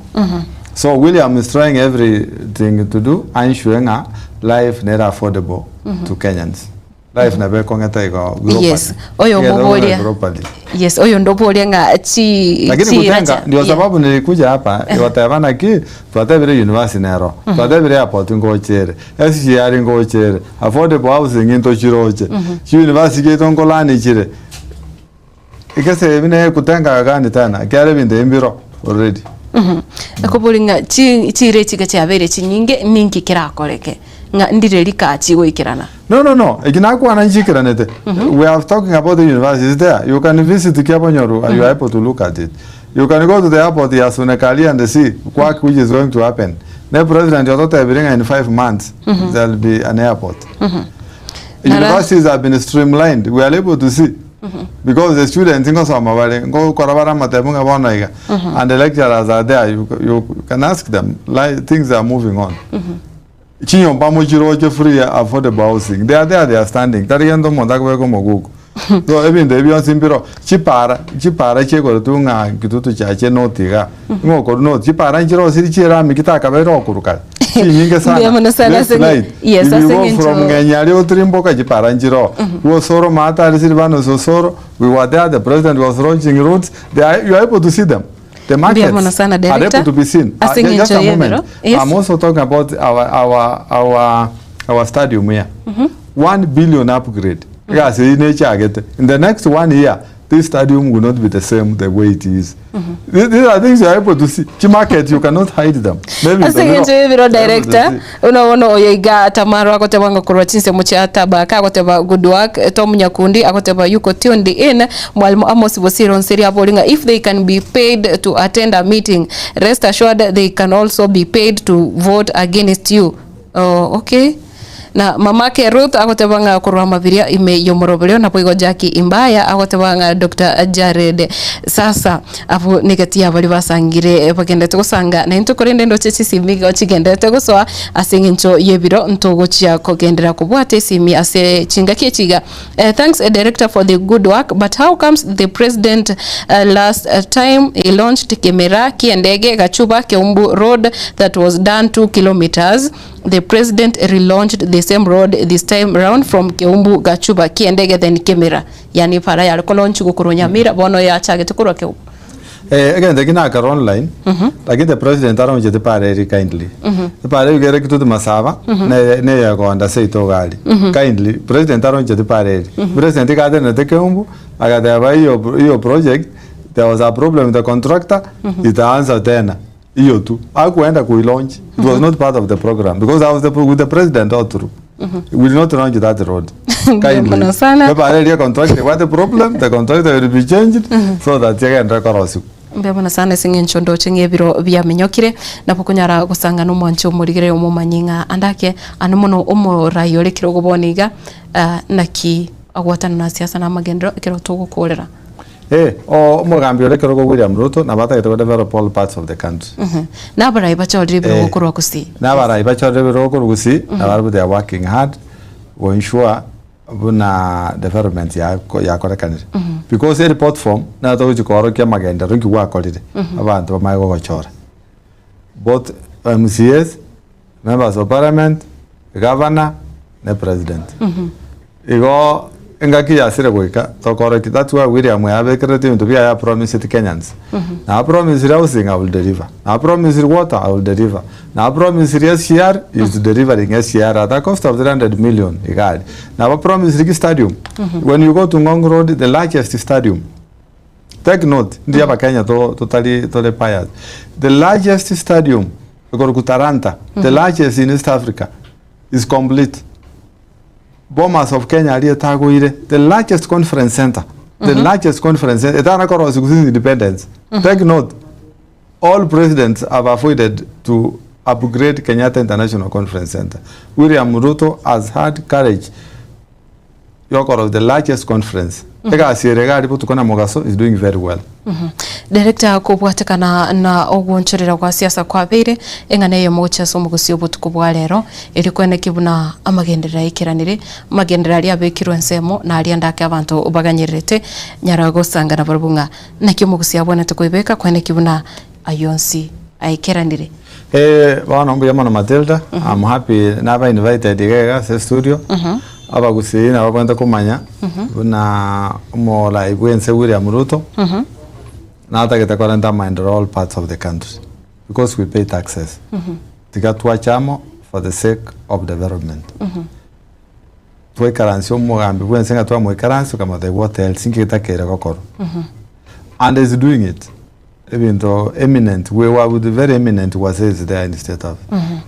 So William is trying everything to do ansure ng'a life nere affordable to Kenyans. Life nabo ekong'ete igo globally. Yes, oyo Egento omoboria. globally. Yes, oyo ndoboria ng'a chi Lakini chira kutenga cha- ndio yeah. sababu nilikuja hapa goteba naki twatebire university nero twatebire airport ngochere SGR ngochere affordable housing ntochiroche chi university chiaito nkolani chire ekese ebi ne kutenga gani tena ekiagera ebinto ebi mbiro already. Ekobori ng'a chi chira echi iga chiabeire chinyinge ninki kerakoreke ng'a ndire rikachi goikerana. No no no eki nakwana nchikeranete we are talking about the university is there you can visit Kiabonyoru and you are able to look at it you can go to the airport ya Sunekali and see work which is going to happen ne president ototebire ng'a in 5 months there will be an airport universities have been streamlined we are able to see because the students ngosoma bare ngokora bare amatemo ng'a bono iga and the lecturers are there you, you can ask them like, things are moving on Chinyomba mochiroche free affordable housing they are there they are standing tari gento omonto akobeka omoguko so ebinto ebi bionsi mbiro chipara chipara chiakoretwe ng'a kitutu chache north iga ng'a okorwa north chipara nchirosiri chierami kitakabeire okorwa kare chinyinge sana Mbuya mono sana left ase eng'e- right yes, if ase you go eng'encho- from ng'enya aria otirimboka chipara nchiroo Osoro maate aria Silvanus Osoro we were there the president was launching roads they are, you are able to see them The Mbuya mono markets sana are director. able to be seen. Ase Just eng'encho a y'ebiro. moment. Yes. I'm also talking about our our our our stadium here. 1 billion upgrade. Egasi eyio nechagete. In the next one year, this stadium will not be the same the way it is. These are things you are able to see. Chimarket, you cannot hide them. Maybe Ase eng'encho y'ebiro director, buna bono oyo iga Tamaro agoteba ng'a korwa chinsemo chia Tabaka agoteba good work, Tom Nyakundi agoteba yuko tuned in, Mwalimu Amos Bosire Onseri abori ng'a if they can be paid to attend a meeting, rest assured they can also be paid to vote against you. Oh, okay. Na mamake Ruth agoteba ng'a korwa amabiria ime y'omoroberio naboigo Jackie Imbaya agoteba ng'a Doctor Jared sasa abwo negati y'abaria basangire bagendete gosanga naintwe korende ndoche chisimi igo chigendete gosoa ase eng'encho y'ebiro ntogochia kogenderera kobwata esimi ase chingaki echi iga. Thanks director for the good work but how comes the president last time he launched Kemera kiendege Gachuba Keumbu road that was done 2 kilometers The president relaunched the same road this time round from Keumbu Gachuba Kiendege then Kemera yaani para yare kolaunchigwa korwa Nyamira bono yachagete korwa Keumbu. Eh, egento eki nakare online lakini the president araunchete para eri kindly epara eywo kere Kitutu Masaba neye neye ekonda seito iga aria kindly president araunchete para eri president iga atenenete Keumbu agateba hiyo hiyo project there was a problem with the contractor itaanza tena Hiyo tu. Hakuenda kuilaunch. It was not part of the program because I was the, with the president all through. We did not launch that road. Kindly. Mbuya sana. Pepa area contract what the problem the contract will be changed so that yagenda korosiwa. Mbuya mono sana ase eng'encho ndoche ng'a ebiro biamenyokire, nabo okonyara gosanga na omwanchi omorigere omomanyi ng'a ande ake ande mono omorai ore ekerogo bono iga ah, naki agwatana na siasa na amagenderero ekero togokorera. Eh, omogambi ore ekerogo William Ruto nabo atagete go develop all parts of the country. Na abarai bachorire ebirogo Eh, korwa Gusii. Na abarai bachorire ebirogo korwa Gusii, na barabwo they are working hard go ensure buna development yakorekanire. Because e report form nero togochia koorokia amagenderero nki gwakorire, abanto bamanye gogochora. Both MCAs, members of parliament, governor ne president. Igo engaki yasire goika tokorokia that's why William yabekererete ebinto biaye apromiseti Kenyans. Na apromisire housing I will deliver. Na apromisire water I will deliver. Na apromisire SGR he is delivering SGR at a cost of 300 million iga aria. Na abapromisire ki stadium. When you go to Ngong Road the largest stadium Take note, ndi abakenya to totari tore biased. The largest stadium ekorokwa Talanta, the largest in East Africa is complete. Bomas of Kenya aria etagoire, the largest conference center, the largest conference center, etana korosigwa since independence. Take note, all presidents have avoided to upgrade Kenyatta International Conference Center. William Ruto has had courage yokora the largest conference. Egasi ere iga aria botuko na mogaso is doing very well. Director kobwatekana na ogwonchorera gwa siasa kwabeire eng'ana eyemo gochia ase omogosi obotuko bwa rero erio koenekia buna amagenderero aikeranire amagenderero aria abekirwe ensemo na aria ande ake abanto baganyererete nyara gosanga nabarobwo ng'a naki omogosi abwenerete koibeka koenekia buna ayio onsi aikeranire. Eh, bono mbuya mono Matilda, I'm happy naba invited iga iga ase estudio, abagusii nabo babwenerete komanya buna omorai bwa ense William Ruto, natagete korenta amaendereo all parts of the country because we pay taxes, tiga twache amo for the sake of development. Twaikaransia omogambi bwa ense ng'a twamoikaransia okamotebia what else inki getakeire gokorwa and he's doing it. Ebinto eminent, we were with very eminent wazees there in State House.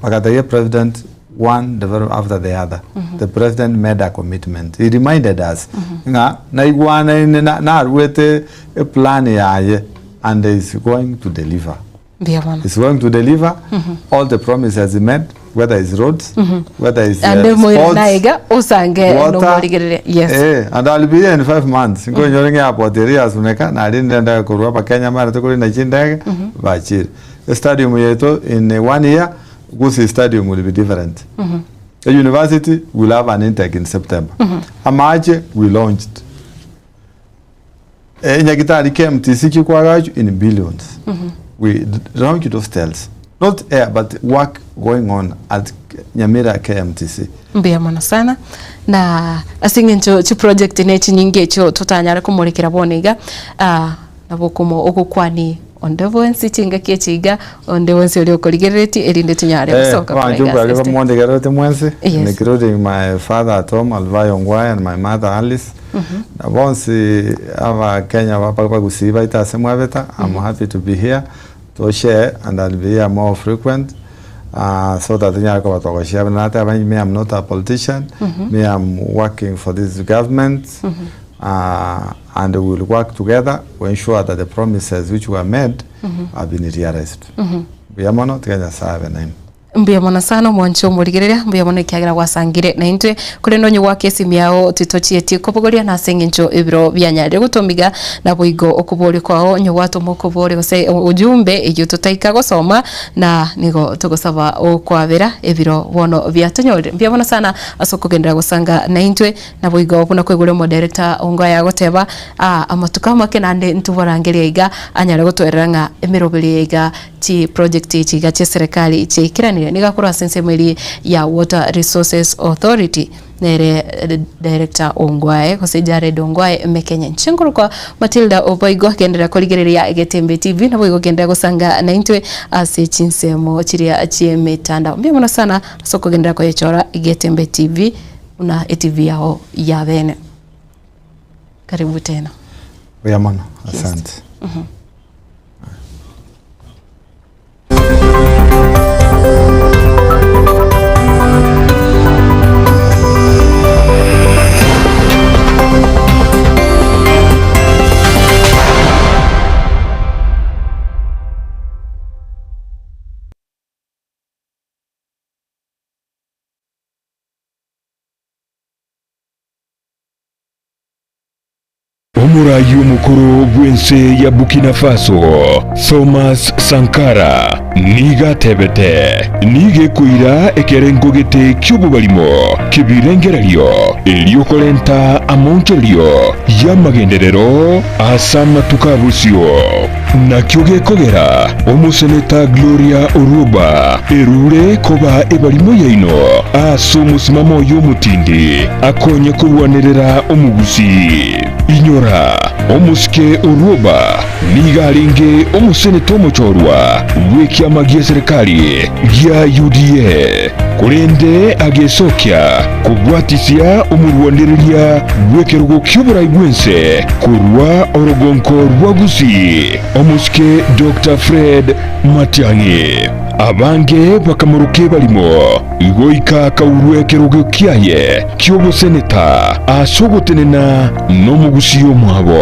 Bagatebia president one develop after the other. The president made a commitment. He reminded us ng'a naigwanaine na- naruete eplan yaye and is going to deliver. Mbuya mono. Is going to deliver all the promises he made, whether it's roads, whether it's Ande moire sports, naiga osange water. nomorigereria yes. Eh, and I'll be here in 5 months. Nkonyore ng'a airport eria yasuneka, narinde ndege korwa Abakenya mbarete korina chindege, bachire. Estadium yaito in one year, Gusii Stadium will be different. The university will have an intake in September. Amache we launched. Eh, Nyagitari KMTC kikwagachwa in billions. We launched hostels. Not air, but work going on at Nyamira KMTC. Mbuya mono sana na ase eng'encho chiproject ne chinyinge echio totanyare komorekera bono iga ah, nabo okomo ogokwani onde bwensi chingaki echi iga onde bwensi oria okorigereretie erinde tonyare gosoka korwa Abanto iga ase baria estage. bamondigererete mwensi, Yes. including my father at home Alvayo Ongwae and my mother Alice, na bonsi abakenya bagusii baito ase mwabeta, I'm happy to be here to share and I'll be here more frequent so that tinyare koba togoshare buna nateba me I'm not a politician, me I'm working for this government and we will work together to ensure that the promises which were made have been realized. Mbuya mono, tiga Nyasaye abe nainwe. Mbuya mono sana omwanche omorigereria, mbuya mono ekiagera gwasangire naintwe, korende onye gwaka esimi yao titochieti kobogoria na ase eng'encho ebiro bianyarire gotomiga, naboigo okoboria kwao onye gwatoma okoboria gose ujumbe eyio totaika gosoma na nigo togosaba okwabera ebiro bono biatonyorire. Mbuya mono sana ase okogenderera gosanga naintwe, naboigo buna kwaigure omodirector ongo aya agoteba aa amatuko amake naende ntoborangerie iga anyare gotoerera ng'a emeroberi eye iga Chi project echi iga chia serikali chiaikeranire nigo akorwa ase ensemo eria ya Water Resources Authority nere director Ongwae gose Jared Ongwae Mekenye. Inche nkorokwa Matilda Oboigo genderera korigereria Getembe TV naboigo genderera gosanga naintwe ase chinsemo chiria chi'emetandao. Mbuya mono sana ase okogenderera koyechora Getembe TV buna etv yao ya bene. Karibu tena. Mbuya mono, asante. Omoraai omokoro bw'ense ya Burkina Faso, Thomas Sankara, nigo atebete, Nigo ekoira ekerengo gete ki'obobarimo ki'ebirengererio erio korenta amaonchorerio y'amagenderero ase amatuko a bosio. Nakio gekogera omoseneta Gloria Orwoba erure koba ebarimo yaino ase omosimamo oye omotindi akonye korwanerera omogusii. Inyora, omosike Orwoba nigo arenge omoseneta omochorwa bw'ekiama gi'eserekari gia UDA, korende agesokia kobwatisia omorwanereria bw'ekerogo ki'oborai bw'ense korwa orogonko rwa Gusii, omosike Doctor Fred Matiang'i. Abange bakamoroka ebarimo, goika akaurwa ekerogo kiaye ki'oboseneta ase ogotenena nomogusii omwabo.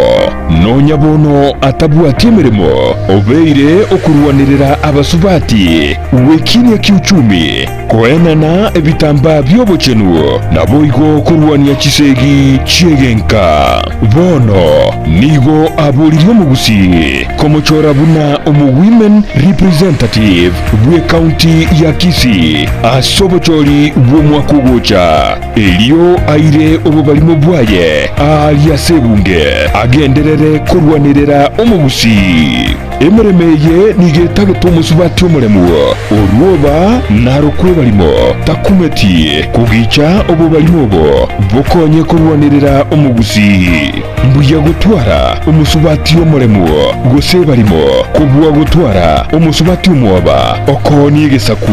Nonya bono atabwati emeremo, obeire okorwanerera abasubati gwekinia kiuchumi, Koenana ebitambaa bi'obochenu, naboigo korwania chisegi chi'egenka. Bono nigo aboririe omogusii komochora buna omowomen representative bw'ecounty ya Kisii ase obochori bw'omwaka ogocha, erio aire obobarimo bwaye aaria ase ebunge agenderere korwanerera omogusii. Emeremo eye nigo etagete omosubati omoremu, orwoba narokwe ebarimo, takumeti kogicha obobarimo obo bokonye korwanerera omogusii. Mbuya gotwara omosubati omoremu gose ebarimo kobua gotwara omosubati omwoba okoonia egesaku.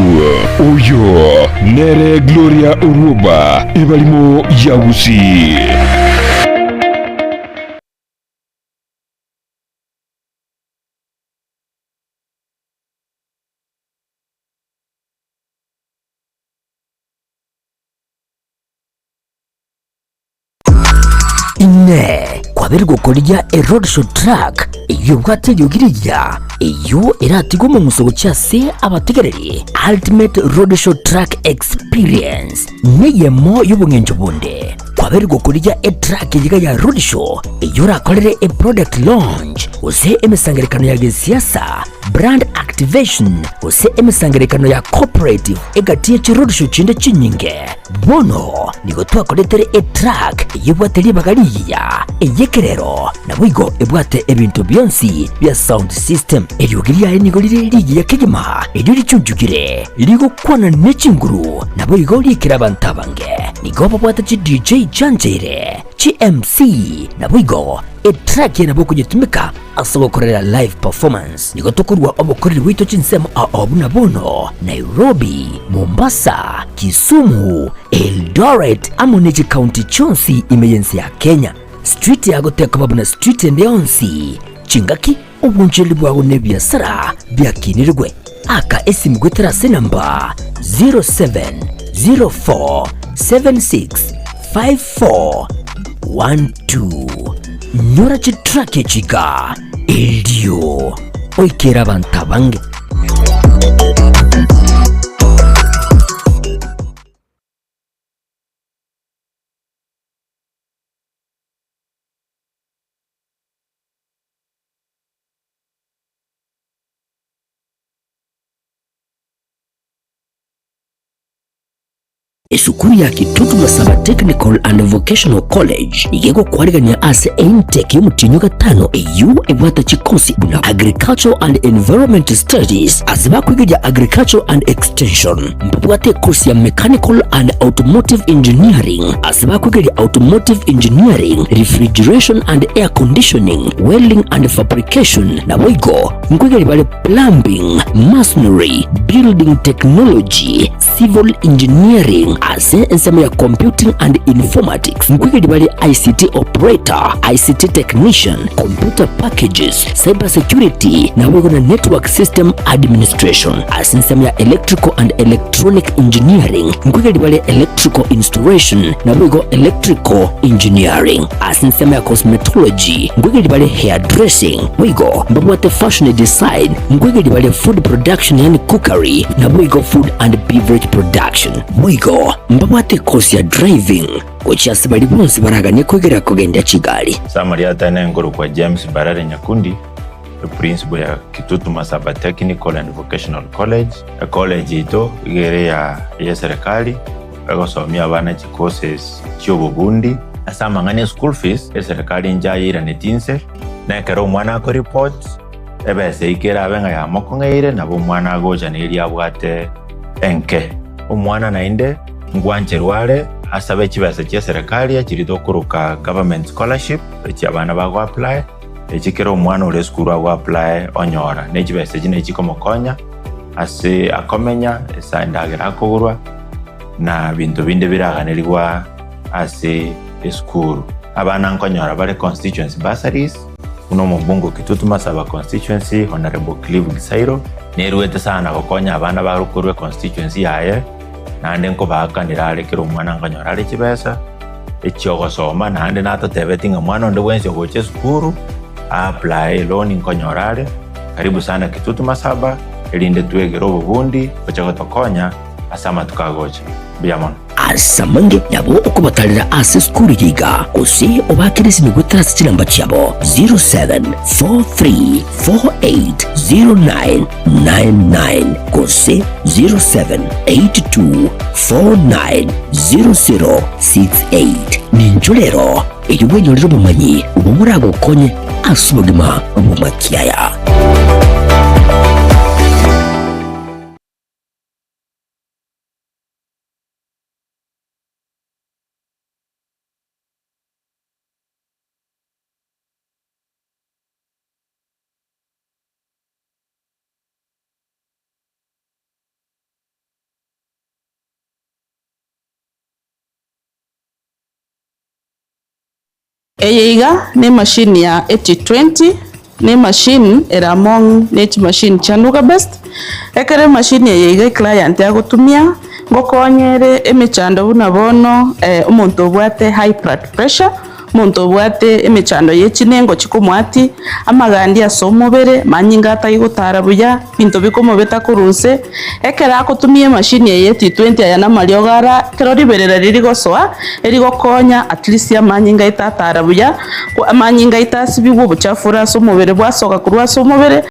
Oyo nere Gloria Orwoba, ebarimo ya Gusii. Inee! Kwabeire gokorigia eroadshow truck eyio ebwate eriogi rigiya, eyio eratige omong'uso gochia ase abategereri? Ultimate Roadshow Truck Experience neyemo y'obong'encho bonde. Kwabeire gokorigia etruck eyiga ya roadshow eyio orakorere eproduct launch gose emesangererekano ya gesiasa, brand activation gose emesangererekano ya cooperative egati ye chiroadshow chinde chinyinge. Bono nigo twakoretere etruck eyio ebwate ribaga rigiya, ey'ekerero, naboigo ebwate ebinto bionsi bia sound system. Eriogi riaye nigo rire rigiya kegima, erio richunchukire, rigokwana ne chinguru, naboigo riikire abanto abange. Nigo babwate chi DJ chiancheire, chi MC, naboigo etruck eye nabo okonyetumeka ase ogokorera live performance. Nigo tokorua obokoreri bwaito chinsemo ao buna bono, Nairobi, Mombasa, Kisumu, Eldoret amo ne chikaunti chionsi ime y'ense ya Kenya. Street yago tekoba buna street ende yonsi, chingaki obonchereri bwago na ebiasara biakinirigwe. Aka esimu goetera ase enamba 0704765412. Nyora chitrack echi iga erio oikere abanto abange. Esukuru ya Kitutu Masaba Technical and Vocational College nigo egokwarigania ase eintake y'omotienyi o gatano eyio ebwate chikosi buna Agricultural and Environment Studies ase bakwegeria Agricultural and Extension. Mbabwate ekosi ya Mechanical and Automotive Engineering ase bakwegeria Automotive Engineering, Refrigeration and Air Conditioning, Welding and Fabrication naboigo nkwegeria bare Plumbing, Masonry, Building Technology, Civil Engineering ase ensemo ya Computing and Informatics nkoigeria bare ICT Operator, ICT Technician, Computer Packages, Cyber Security naboigo na Network System Administration. Ase ensemo ya Electrical and Electronic Engineering nkoigeria bare Electrical Installation naboigo Electrical Engineering. Ase ensemo ya Cosmetology nkoigeria bare Hairdressing boigo mbabwate Fashion Design nkoigeria bare Food Production yaani Cookery naboigo Food and Beverage Production. Boigo mbabwate ekosi ya Driving gochia ase baria bonsi baraganie koigerera kogendia chigari. Samaria Atene nkorokwa James Mbarare Nyakundi, eprinciple ya Kitutu Masaba Technical and Vocational College. Ecollege yaito iga ere ya eserekari egosomia abana chicourses chiobobundi. Ase amang'ana e school fees, eserekari inche ayeiraneti inse, na ekero omwana akoreport, ebesa eyio kerabe ng'a yamokong'eire, nabo omwana agocha na eria abwate enke. Omwana naende ngwancherwa are asabe chibesa chia eserekari echiria tokoroka government scholarship, echi abana bago apply, echi kera omwana ore esukuru ago apply onyora. Ne chibesa echi nachi chikomokonya ase akomenya, ase endagera akogorwa, na binto binde biraganerigwa ase esukuru. Abana nkonyora bare constituency bursaries, buna omobunge o Kitutu Masaba constituency Honourable Clive Gisairo, neruete sana gokonya abana bare korwa econstituency yaye, naende nkobaakanera are kera omwana nkonyora are chibesa echiogosoma, naende natotebetie ng'a mwana onde bwensi ogocha esukuru a-apply eloni nkonyora are. Karibu sana Kitutu Masaba, erinde twegere obobundi boche gotokonya ase amatuko agocha. Mbuya mono. Ase amange nabo okobatarera ase esukuru eye iga, gose obaakere esimi goetera ase chinamba chiabo 0743480999 gose 0782490068. Ninchwo rero erio bwenyorere obomanyi obwo boragokonye ase obogima bw'amakiaya. Eye iga nemachine ya 8020, ne emachine ere among ne chimachine chia Nuga Best. Ekero emachine eye iga eclient agotumia, ngokonya ere emechando buna bono omonto obwate high blood pressure, omonto obwate emechando ye chinengo chikomwati, amagandi ase omobere, amanyinga atari gotara buya, Ebinto bikomobeta korwa inse, ekero agotumia emashini eye T20 aya namariogo ara, ekero riberera riria rigosoa, erigokonya at least amanyinga aito atara buya, amanyinga aito asibigwe obochafu ore ase omobere bwasoka korwa ase omobere.